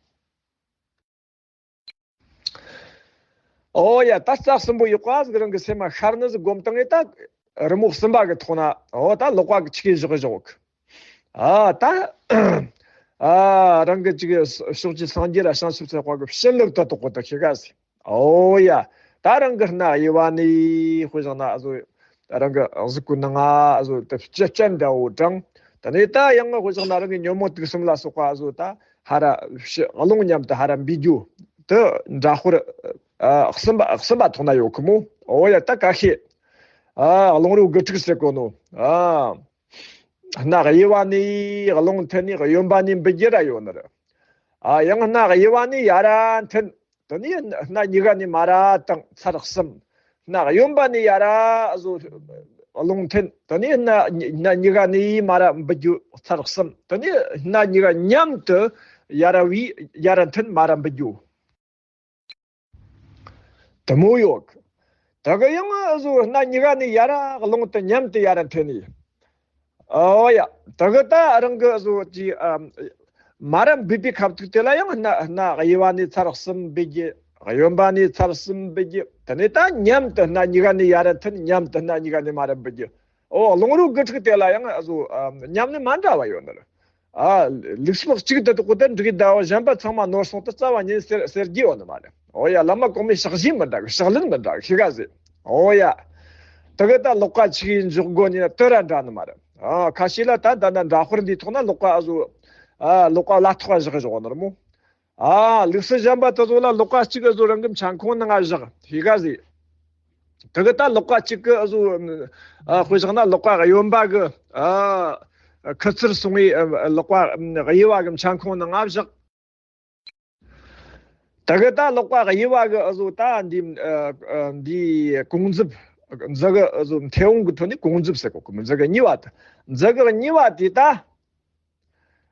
ཨོ་ཡ། ད་རྩ་གསུམ་པོ་ཡོད་པ་ཟིག་རང་གི་སེམས་མ་ཤར་ནི་ཟིག་སྒོམ་སྟངས་ངས་ད་རི་མོ་གསུམ་པ་གི་ཐོག་ན། ཨོ་ད་ལོག་པ་གི་ཆི་གེ་བཞག་བཞག་གི། ཨ་ད། ཨ་རང་གི་ཅིག་ཕྱོགས་ཀྱི་སངས་རྒྱས་ལ་བྱང་ཆུབ་སེམས་དཔའ་གི་བྱིན་རླབས་ད་དོག་གོ་ད་ཤི་ག་ཟེ། ཨོ་ཡ། ད་རང་གི་སྣ་གཡས་པ་ནས་དཔེ་བཞག་ན་ཨ་ཟོ། རང་གི་གཟུགས་ཀྱི་ནང་ང་ཨ་ཟོ་དེ་ལྕེ་སྤྱན་འདྲ་བོ་དྲངས། དེ་ནས་ད་ཡང་དཔེ་བཞག་ན་རང་གི་ཉོན་མོངས་དུག་གསུམ་ལ་སོགས་པ་ཨ་ཟོ་ད་ཧ་ར་ཕྱི་རླུང་མཉམ་དུ་ཧ་ར་འབུད་རྒྱུ། དེ་འདྲ་དཔེར། ཨ། གསུམ་པ་གསུམ་པ་ཐོག་ན་ཡོད་གི་མོ། ཨོ་ཡ། ད་ཀ་ཤེ། ཨ། རླུང་རོ་དགུ་ཕྲུགས་ཟེར་གོ་ནོ། ཨ། སྣ་གཡས་པ་ནས་རླུང་འཐེན་ནས་གཡོན་པ་ནས་འབུད་རྒྱུ་ར་ཡོད་ནི་རེད། ཨ། ཡང་སྣ་གཡས་པ་ནས་ཡར་ར་འཐེན། དེ་ནས་སྣ་གཉིས་ཀ་ནས་མར་ར་བཏང་། ཚར་གསུམ། སྣ་གཡོན་པ་ནས་ཡར་ར་བཟོ་རླུང་འཐེན། དེ་ནས་སྣ་སྣ་གཉིས་ཀ་ནས་མར་ར་འབུད་རྒྱུ། ཚར་གསུམ། དེ་ནས་སྣ་གཉིས་ཀ་མཉམ་དུ་ཡར་ར་བུས་ཡར་ར་འཐེན། མར་ར་འབུད་རྒྱུ། དེ་མོ་ཡོད་གི། ད་གི་ཡང་ཨ་ཟོ་སྣ་གཉིས་ཀ་ནས་ཡར་ར་རླུང་དེ་མཉམ་དུ་ཡར་ར་འཐེན་ནས། ཨོ་ཡ། ད་གི་ད་རང་གི་ཨ་ཟོ་ཅི་ཨ་མར་ར་འབུད་པའི་ཁ་ཐུག་དེ་ལ་ཡང་སྣ་སྣ་གཡས་པ་ནས་ཚར་གསུམ་འབུད་རྒྱུ། གཡོན་པ་ནས་ཚར་གསུམ་འབུད་རྒྱུ། དེ་ནས་ད་མཉམ་དུ་སྣ་གཉིས་ཀ་ནས་ཡར་ར་འཐེན། མཉམ་དུ་སྣ་གཉིས་ཀ་ནས་མར་ར་འབུད་རྒྱུ། ཨོ། རླུང་རོ་དགུ་ཕྲུགས་དེ་ལ་ཡང་ཨ་ཟོ་ཨ་ཉམས་ལེན་མ་འདྲ་བ་ཡོད་ནི་རེད། ཨ། ལུགས་སྲོལ་གཅིག་ཏུ་དག་གོ་དེ་འགྲིག་གི། ཟླ་བ་གཞན་པ་ཚང་མ་ནོར་སོང་དུ་རྩ་བ་ཉིད་ཟེར་ཟེར་རྒྱུ་ཡོད་ནི་མ་རེད། ཨོ་ཡ། བླ་མ་གོང་མའི་ཕྱག་བཞེས་མི་འདྲ་གི། ཕྱག་ལེན་མི་འདྲ་གི། ཤི་ག་ཟེ། ཨོ་ཡ། དེ་གི་ད་ལག་པ་ཆི་གི་འཇོག་དགོས་ནི་ན་དེ་ར་འདྲ་ནི་མ་རེད། ཨ་ཁ་ཤས་ལ་ད་ད་ད་འདྲ་དཔེར་འདི་ཐོག་ན་ལག་པ་ཨ་ཟོ། ཨ་ལག་པ་ལ་ཐོག་བཞག་བཞག་ནི་རེད་མོ། ཨ་ལུགས་སྲོལ་གཞན་པ་དེ་ཚོ་ལ་ལག་པ་གཅིག་ཨ་ཟོ་རང་གི་མཆན་ཁུང་ནང་ང་བཞག་ཤེས་ག་ཟེ། དེ་གི་ད་ལག་པ་གཅིག་གི་ཨ་ཟོ། ཨ་དཔེ་བཞག་ན་ལག་པ་གཡོན་པ་གི་ཨ་ཁུ་ཚུར་སོང་བའི་ཨ་ལག་པ་གཡས་པ་གི་མཆན་ཁུང་ནང་ང་བཞག་དེ་གི་ད་ལག་པ་གཡས་པ་གི་ཨ་ཟོ་ད་འདི་ཨ་ཨ་འདི་གོང་འཛུབ། འཛུ་གི་ཨ་ཟོ་མཐེ་བོང་གི་ཐོག་ནས་གོང་འཛུབ་ཟེར་གོ་གི་མི། འཛུ་གི་གཉིས་པ་དེ། འཛུ་གི་གཉིས་པ་དེ་ད།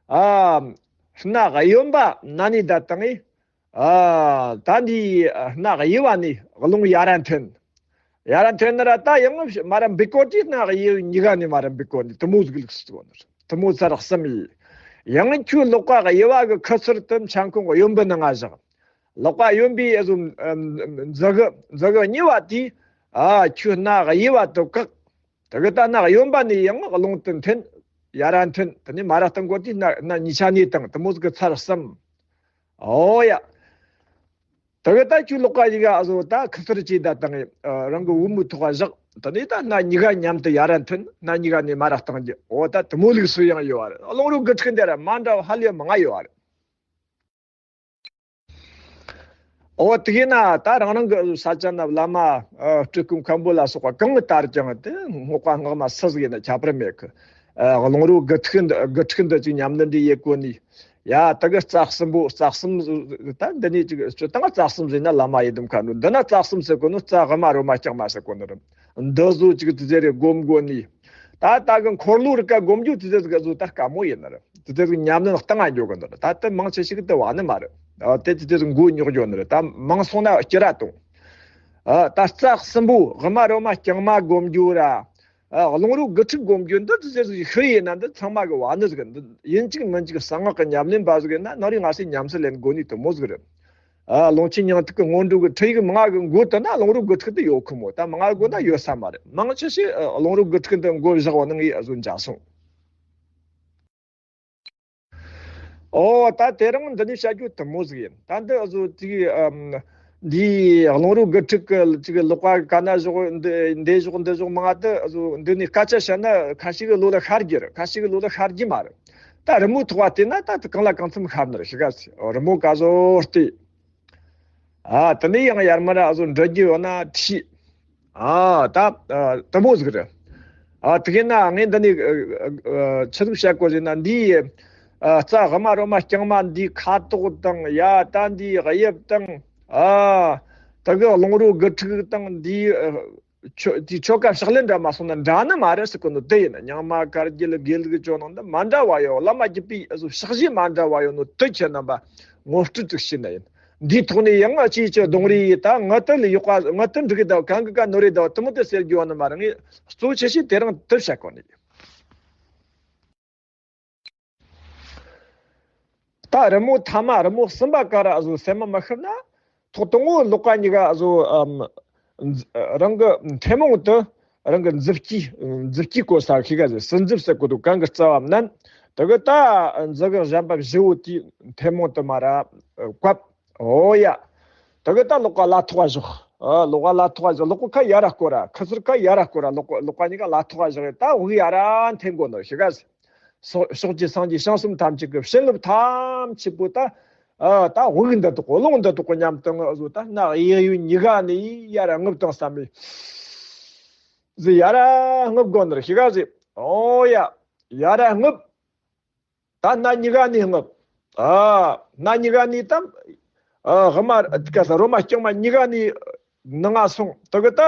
ཨ་སྣ་གཡོན་པ་ན་ནི་ད་བཏང་ངེ། ཨ་ད་འདི་སྣ་གཡས་པ་ནས་རླུང་ཡར་ར་འཐེན། ཡར་ར་འཐེན་ན་ར་ད་ཡང་མ་ར་འབུད་གོ་དེ་སྣ་གཡས་གཉིས་ཀ་ནས་མ་ར་འབུད་གོ་ནི་དེ་མོ་ཟིག་ལུགས་སུ་གོ་ནི་རེད། དེ་མོ་ཚར་གསུམ་ཡིན། ཡང་ཁྱོད་ལག་པ་གཡས་པ་གི་ཁུ་ཚུར་དེ་མཆན་ཁུང་གཡོན་པའི་ནང་ང་བཞག་ལག་པ་གཡོན་པའི་ཨ་ཟོ་འཛུ་གི་འཛུ་གི་གཉིས་པ་དེ། ཨ་ཁྱོད་སྣ་གཡས་པ་དེ་བཀག་དེ་གི་ད་སྣ་གཡོན་པ་ནས་ཡང་རླུང་དེ་འཐེན། ཡར་ར་འཐེན། དེ་ནས་མར་ར་བཏང་དགོས་དུས་སྣ་སྣ་གཉིས་ཆ་ནས་བཏང་། དེ་མོ་ཟིག་གི་ཚར་གསུམ། ཨོ་ཡ། དེ་གི་ད་ཁྱོད་ལག་པ་གཉིས་ཀ་ཨ་ཟོ་ད་ཁུ་ཚུར་གཅིག་ད་བཏང་ངེ། ཨ་རང་གི་པུས་མོའི་ཐོག་བཞག་དེ་ནས་ད་སྣ་གཉིས་ཀ་མཉམ་དུ་ཡར་ར་འཐེན། སྣ་གཉིས་ཀ་ནས་མར་ར་བཏང་རྒྱུ། ཨོ་ད་དེ་མོ་ལུགས་སྲོལ་ཡང་ཡོད་རེད། རླུང་རོ་དགུ་ཕྲུགས་འདི་ར་མ་འདྲ་བ་ཧ་ལས་མང་ང་ཡོད་རེད། འོ་དེ་ཡིན་ན་ད་རང་རང་གི་ས་ཆ་ན་བླ་མ། ཨ་སྤྲུལ་སྐུ་མཁན་པོ་ལ་སོགས་པ་གང་གི་ལྟར་ཀྱང་དེ་སྔགས་པ་སྔགས་མ་སུ་ཟིག་ཡིན་ན་ཁྱད་པར་མེད་གི། ཨ་རླུང་རོ་དགུ་ཕྲུགས་འདི་དགུ་ཕྲུགས་འདི་ཅིག་ཉམས་ལེན་འདི་ཡེད་གོ་ནི། ཡ་དེ་གི་རྩ་གསུམ་པོ། རྩ་གསུམ་ད་འདི་ནས་ཅིག་སྤྱིར་བཏང་རྩ་གསུམ་ཟེར་ན་བླ་མ་ཡི་དམ་མཁའ་འགྲོ། འདི་ན་རྩ་གསུམ་ཟེར་གོ་ནོ་རྩ་དབུ་མ་རོ་མ་རྐྱང་མ་ཟེར་གོ་ནི་རེད། འདི་ཟོ་ཅིག་དེ་ཟེར་རེ་སྒོམ་དགོ་ནི། ད་ད་གི་འཁོར་ལོ་རིགས་ཀ་སྒོམ་རྒྱུ་དེ་ཟེར་གི་ཟོ་ད་དཀའ་མོ་ཡིན་ནི་རེད། དེ་དེ་ཟིག་ཉམས་ལེན་བཏང་ང་འགྱོ་གི་འདུག་ད་དེ་མང་ཆེ་ཞིག་དེ་བ་ནི་མ་རེད། ཨ་དེ་དེ་དེ་ཟིག་མགོ་རྙོག་འགྱོ་ནི་རེད། ད་མང་སོང་ན་སྐྱུ་ར་གཏོང་། ཨ་ད་རྩ་གསུམ་པོ་དབུ་མ་རོ་མ་རྐྱང་མ་སྒོམ་རྒྱུ་ར། ཨ་རླུང་རོ་དགུ་ཕྲུགས་སྒོམ་རྒྱུ་འདི་དེ་ཟེར་ཟིག་ཤི་ཡིན་ན་འདི་ཚང་མ་གི་བ་ནི་ཟིག་འདི་ཡིན་གཅིག་མིན་གཅིག་གསང་སྔགས་ཀྱི་ཉམས་ལེན་པ་ཟིག་ཡིན་ན་ནང་རིག་སྔ་ཕྱི་ཉམས་སུ་ལེན་དགོ་ནི་དེ་མོ་ཟིག་རེད། ཨ་ཀློང་ཆེན་སྙིང་ཐིག་གི་སྔོན་འགྲོ་གི་ཁྲིད་ཡིག་མང་གི་མགོ་དེ་ན་རླུང་རོ་དགུ་ཕྲུགས་དེ་ཡོད་ཁོ་མོ། ད་མང་གི་མགོ་ན་ཡོད་ས་མ་རེད། མང་ཆེ་ཤོས་ཨ་རླུང་རོ་དགུ་ཕྲུགས་འདི་མགོ་བཞག་བ་ནི་ངས་ཨ་ཟོ་འཇགས་སོང་། ཨོ་ད་དེ་རིང་འདི་ནས་བཤད་རྒྱུ་དེ་མོ་ཟིག་ཡིན། ད་འདི་ཨ་ཟོ་ཅིག་ཨམ་འདི་རླུང་རོ་དགུ་ཕྲུགས་ཀྱི་ཅིག་ལག་པ་ག་ན་བཞག་འདི་འདི་བཞག་འདི་བཞག་མང་དུ་ཨ་ཟོ་འདི་ནས་སྐད་ཆ་བཤད་ན་ཁ་ཤས་ཀྱི་བློ་ལ་ཤར་རྒྱུ་རེད། ཁ་ཤས་ཀྱི་བློ་ལ་ཤར་རྒྱུ་མ་རེད། ད་རི་མོ་ཐོག་བ་བལྟས་ན་ད་དེ་གང་ལ་གང་འཚམ་ཤར་ནི་རེད། ཤི་ག་ཟེ། རི་མོ་ག་ཟོ་བལྟས། ཨ་དེ་ནས་ཡང་ཡར་མར་ཨ་ཟོ་འདྲི་རྒྱུ་ཡོད་ན་དྲིས། ཨ་ད་ཨ་དེ་མོ་ཟིག་རེད། ཨ་དེ་གིན་ན་ངས་འདི་ནས་ཨ་ཨ་ཆི་ཟིག་བཤད་དགོས་ཟེར་ན་འདི་ཨ་རྩ་དབུ་མ་རོ་མ་རྐྱང་མ་འདི་ཁ་དོག་དང་ཡ་ད་འདི་དབྱིབས་དང་ཨ་དེ་གི་རླུང་རོ་དགུ་ཕྲུགས་དང་འདི་ཨ་ཆོ་དེ་ཆོ་ག་ཕྱག་ལེན་འདྲ་མ་སོང་ན་འདྲ་ནི་མ་རེད་ཟེར་གོ་ནོ་དེ་ཡིན། རྙིང་མ་བཀའ་བརྒྱུད་དགེ་ལུགས་ཇོ་ནང་འདི་མ་འདྲ་བ་ཡོད། བླ་མ་བརྒྱུད་པའི་ཨ་ཟོ་ཕྱག་བཞེས་མ་འདྲ་བ་ཡོད་ནོ་དེ་ཁྱེད་རྣམ་པ་ངོ་སྤྲོད་ཅིག་བྱས་ན་ཡིན། འདིའི་ཐོག་ནས་ཡང་ཨ་ཅེ་ཅི་གདོང་རིས་ཡིས་ད་ངི་ཏི་ལ་ཡག་པ་ངི་ཏི་འགྲིག་གི་ད་གང་གི་ཀ་ནོར་རེ་ད་དེ་མོ་དེ་ཟེར་རྒྱུ་བ་ནི་མ་རེད། ངས་གཙོ་ཆེ་ཤོས་དེ་རིང་དེ་བཤད་གོ་ནི། ད་རི་མོ་ཐ་མ་རི་མོ་གསུམ་པ་ཀ་ར་ཨ་ཟོ་སེམས་མ་མ་ཤར་ན། ཐོག་དང་པོ་ལག་པ་གཉིས་ཀ་ཨ་ཟོ་ཨམ་རང་གི་མཐེ་མོང་དུ་རང་གི་མཛུབ་དཀྱིས་མཛུབ་དཀྱིས་བཀོད་ས་ཤི་ག་ཟེ། སྲིན་མཛུབ་ཟེར་གོ་དུ་གང་གི་རྩ་བ་མནན། དེ་གི་ད་འཛུ་གི་གཞན་པ་བཞི་བོ་དེའི་མཐེ་མོང་དུ་མ་ར་བཀབ། ཨོ་ཡ། དེ་གི་ད་ལག་པ་ལ་ཐོག་བཞག་ཨ་ལག་པ་ལ་ཐོག་བཞག་ལག་པ་ཁ་ཡར་ར་སྐོར་ར། ཁུ་ཚུར་ཁ་ཡར་ར་སྐོར་ར། ལག་པ་ལག་པ་གཉིས་ཀ་ལ་ཐོག་བཞག་ད་དབུགས་ཡར་ར་འཐེན་དགོས་ནོ་ཤི་ག་ཟེ། སོ་ཕྱོགས་ཀྱི་སངས་རྒྱས་བྱང་སེམས་ཐམས་ཅད་ཀྱི་བྱིན་རླབས་ཐམས་ཅད་པོ་ད། ཨ་ད་དབུགས་འདི་དག་རླུང་འདི་དག་མཉམ་དུ་ངུ་བཟོ་ད་སྣ་གཡས་གཡོན་གཉིས་ཀ་ནས་ཡར་རྔུབ་དང་བསམ་མེ་ཟེ། ཡར་རྔུབ་དགོས་ནི་རེད་ཤི་ག་ཟེ། ཨོ་ཡ། ཡར་རྔུབ། ད་སྣ་གཉིས་ཀ་ནས་རྔུབ། ཨ་སྣ་གཉིས་ཀ་ནས་དམ། ཨ་དབུ་མ་དཀའ་ས་རོ་མ་རྐྱང་མ་གཉིས་ཀ་ནས་ནང་ང་སོང་། དེ་གི་ད་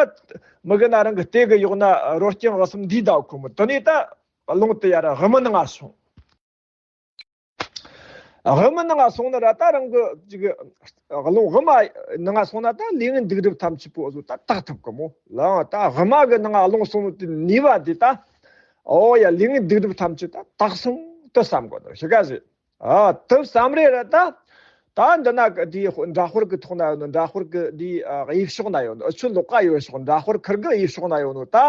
མི་གི་ན་རང་གི་ལྟེ་གི་གཡོག་ན་རོ་རྐྱང་གི་གསུམ་འདིའི་ཟླ་ཁོ་མོ་དེ་ནས་ད་རླུང་དེ་ཡར་དབུ་མའི་ནང་ང་སོང་། དབུ་མའི་ནང་ང་སོང་ན་ར་ད་རང་གི་ཅིག་རླུང་དབུ་མའི་ནང་ང་སོང་ན་ད་ལུས་ངན་སྡིག་སྒྲིབ་ཐམས་ཅད་པོ་བཟོ་ད་དག་ཐུབ་གི་མོ་ལ། ད་དབུ་མ་གི་ནང་ང་རླུང་སོང་དེ་ནུས་པ་དེ་ད། ཨོ་ཡ་ལུས་ངན་སྡིག་སྒྲིབ་ཐམས་ཅད་ད་དག་སོང་དུ་བསམ་དགོས་ནོ་ཤི་ག་ཟེ། ཨ་དུ་བསམ་རེ་ར་ད། ད་འདི་ན་དེའི་འདྲ་དཔར་གི་ཐོག་ན་ཡོད་ནོ། འདྲ་དཔར་གི་དེའི་ཨ་གཡས་ཕྱོགས་ན་ཡོད་ནོ། ཨ་ཆུ་ལོག་ཀ་ཡོད་ཕྱོགས་འདྲ་དཔར་ཁུར་གི་གཡས་ཕྱོགས་ན་ཡོད་ནོ། ད་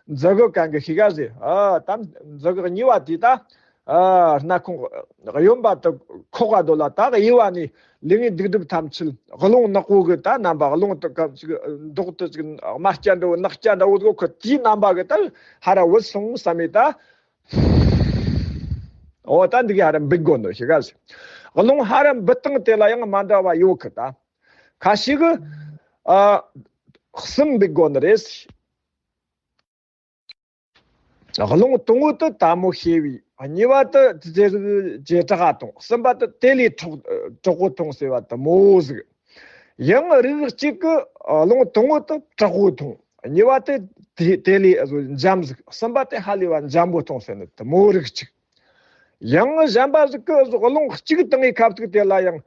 མཛུ་གུ་གང་གི་ཤི་ག་ཟེ། ཨ་ད་མཛུ་གུ་གཉིས་པ་དེ་ད་ ཨ་སྣ་ཁུང་གཡོན་པ་དེ་ཁོག་ག་སྡོད་ལ། ད་གཡས་པ་ནས་ལུས་ངན་སྡིག་སྒྲིབ་ཐམས་ཅད། རླུང་ནག་པོ་གི་ད་རྣམ་པ། རླུང་དེ་ག་ཅིག་མདོག་དེ་ཅིག་དམར་སྐྱ་འདྲ་བོ་ནག་སྐྱ་འདྲ་བོ་དེ་ཁོ་དེའི་རྣམ་པ་གི་ད་ཧ་ར་བུད་སོང་བསམ་མེད་ད། འོ་ད་འདི་གི་ཧ་ར་འབུད་དགོས་ནོ་ཞིག་ག་ཟེར། རླུང་ཧ་ར་འབུད་སྟངས་དེ་ལ་ཡང་མ་འདྲ་བ་ཡོད་གི་ད། ཁ་ཤས་གི་ཨ་གསུམ་འབུད་དགོས་ནི་རེད། རླུང་དང་པོ་དེ་དལ་མོ་ཤེས་པའི། གཉིས་པ་དེ་དེ་རིགས་ཇེ་དྲག་ག་མཐོང་། གསུམ་པ་དེ་དེ་ལས་དྲག་དྲག་པོ་མཐོང་ཟེར་བ་དེ་མོ་ཟིག། ཡང་རིགས་གཅིག་གི་རླུང་དང་པོ་དེ་དྲག་པོ་མཐོང་། གཉིས་པ་དེ་དེ་དེ་ལས་འཇམ་ཟིག། གསུམ་པ་དེ་ཧ་ལས་པ་འཇམ་པོ་མཐོང་ཟེར་ནི་དེ་མོ་རིགས་གཅིག། ཡང་གཞན་པ་ཟིག་གི་རླུང་གཅིག་བཏང་ངེ་ཁ་ཐུག་དེ་ལ་ཡང་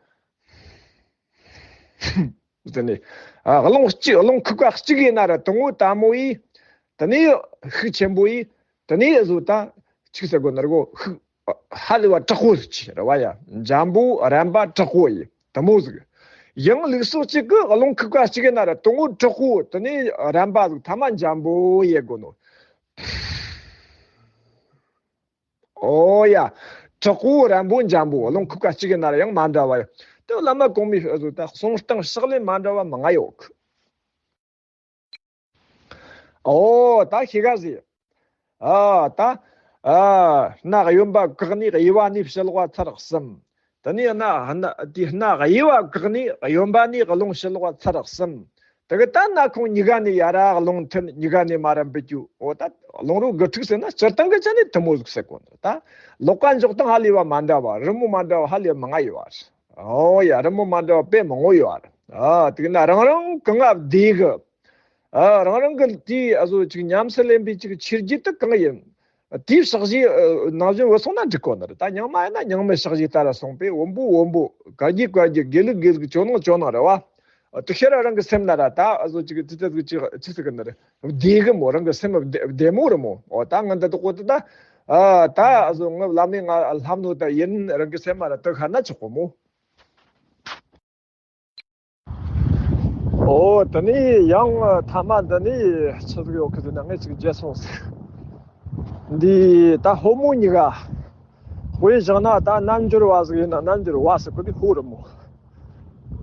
ཟེར་ནས། ཨ་རླུང་གཅིག། རླུང་ཁུག་པ་གཅིག་ཡིན་ན་ར་དང་པོ་དལ་མོ་ཡིས། དེ་ནས་ཤུགས་ཆེན་པོ་ཡིས། དེ་ནས་བཟོ་ད་ཆིག་ཟེར་གོ་ནར་གོ་ཤུགས་ཧ་ལས་པ་དྲག་པོ་ཟིག་ཆེ་ར་བ་ཡ། འཇམ་པོ་རན་པ་དྲག་པོ་ཡིས་དེ་མོ་ཟིག། ཡང་ལུགས་སྲོག་གཅིག་གི་རླུང་ཁུག་པ་གཅིག་ཡིན་ན་ར་དང་པོ་དྲག་པོ། དེ་ནས་རན་པ་ཟིག། ཐ་མ་འཇམ་པོ་ཡེ་གོ་ནོ། ཨོ་ཡ། དྲག་པོ་རན་པོ་འཇམ་པོ། རླུང་ཁུག་པ་གཅིག་ཡིན་ན་ར་ཡང་མ་འདྲ་བ་ཡོད། དེ་བླ་མ་གོང་མའི་ཨ་ཟོ་ད་གསུང་སྟངས་ཕྱག་ལེན་མ་འདྲ་བ་མང་ང་ཡོད་གི། ཨོ་ད་ཤི་ག་ཟེ། ཨ་ད་ཨ་སྣ་གཡོན་པ་བཀག་ནས་གཡས་པ་ནས་ཕྱི་ལོགས་པ་ཚར་གསུམ། དེ་ནས་སྣ་སྣ་དེ་སྣ་གཡས་པ་བཀག་ནས་གཡོན་པ་ནས་རླུང་ཕྱི་ལོགས་པ་ཚར་གསུམ། དེ་གི་ད་སྣ་ཁུང་གཉིས་ཀ་ནས་ཡར་རླུང་འཐེན། གཉིས་ཀ་ནས་མར་ར་འབུད་རྒྱུ། འོ་ད་རླུང་རོ་དགུ་ཕྲུགས་ཟེར་ན་སྤྱིར་བཏང་གི་ཆ་ནས་དེ་མོ་ཟིག་ཟེར་གོ་ནོ། ད་ལོགས་ཀ་འཇོག་སྟངས་ཧ་ལས་པ་མ་འདྲ་བ། རི་མོ་མ་འདྲ་བ་ཧ་ལས་པ་མང་ང་ཡོད་བ། ཨོ་ཡ། རི་མོ་མ་འདྲ་བ་དཔེ་མང་ང་ཡོད་བ། ཨ་དེ་ན་རང་རང་གང་ང་བདེ་གི། ཨ་རང་རང་གི་དེའི་ཨ་ཟོ་ཅིག་ཉམས་སུ་ལེན་པའི་ཅིག་ཆོས་བརྒྱུད་དེ་གང་ཡིན། དེའི་ཕྱག་བཞེས་ནང་བཞིན་བུད་སོང་ན་འགྲིག་གོ་ནི་རེད། ད་རྙིང་མ་ཡིན་ན་རྙིང་མའི་ཕྱག་བཞེས་ལྟར་སོང་པས། བོན་པོ་བོན་པོ། བཀའ་བརྒྱུད་བཀའ་བརྒྱུད། དགེ་ལུགས་དགེ་ལུགས། ཇོ་ནང་ཇོ་ནང་རེད་བ། དེ་ཤེས་ར་རང་གི་སེམས་ན་ར་ད་ཨ་ཟོ་ཅིག་ཙི་ཙི་ཅིག་ཅི་ཟེར་གི་ནི་རེད། བདེ་གི་མོ། རང་གི་སེམས་བདེ་བདེ་མོ་རེད་མོ། འོ་ད་ང་འདི་དག་གོ་དེ་ད་ཨ་ད་ཨ་ཟོ་ང་བླ་མས་ང་ལྷམ་ནོ་ད་ཡིན། རང་གི་སེམས་མ་ར་དེ་ཤ་ན་ཆོག་གོ་མོ། ཨོ་དེ་ནས་ཡང་ཐ་མ་འདི་ནས་ཆི་ཟིག་ཡོད་གི་ཟེར་ན། ངས་ཅིག་བརྗེད་སོང་ཟེར། འདི་ད་ཕོ་མོ་གཉིས་ཀ་དཔེ་བཞག་ན་ད་རྣལ་འབྱོར་བ་ཟིག་ཡིན་ན། རྣལ་འབྱོར་བ་ཟེར་གོ་དེ་ཕོ་རེད་མོ།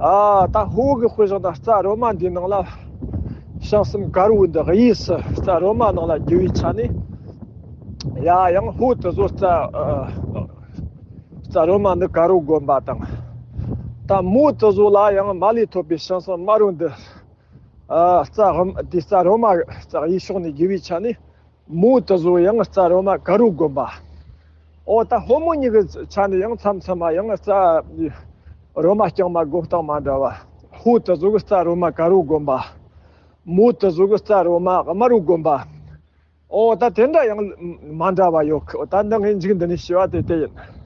ཨ་ད་ཕོ་གི་དཔེ་བཞག་ན་རྩ་རོ་མ་འདིའི་ནང་ལ་བྱང་སེམས་དཀར་པོ་འདི། གཡས་སུ་རྩ་རོ་མ་ནང་ལ་རྒྱུ་བའི་ཆ་ནས། ཡ་ཡང་ཕོ་དེ་ཚོ་རྩ་ཨ། རྩ་རོ་མ་འདི་དཀར་པོ་བསྒོམ་པ་དང་། ད་མོ་དེ་ཚོ་ལ་ཡང་མ་ལས་ཐོབ་པའི་བྱང་སེམས་དམར་པོ་འདི། ཨ་རྩ་འམ་དེ་རྩ་རོ་མ་རྩ་གཡས་ཕྱོགས་ནས་རྒྱུ་བའི་ཆ་ནས། མོ་དེ་ཚོ་ཡང་རྩ་རོ་མ་དཀར་པོ་བསྒོམ་པ། ཨོ་ད་ཕོ་མོ་གཉིས་ཀྱི་ཆ་ནས་ཡང་མཚམས་མཚམས་མ་ཡང་རྩ་རོ་མ་རྐྱང་མ་བསྒོམ་སྟངས་མ་འདྲ་བ། ཕོ་དེ་ཚོ་གི་རྩ་རོ་མ་དཀར་པོ་བསྒོམ་པ། མོ་དེ་ཚོ་གི་རྩ་རོ་མ་དམར་པོ་བསྒོམ་པ། ཨོ་ད་དེ་འདྲ་ཡང་མ་འདྲ་བ་ཡོད་གི། ཨོ་ད་འདི་ངས་མཇུག་འདི་ནས་ཞུ་བ་དེ་དེ་ཡིན།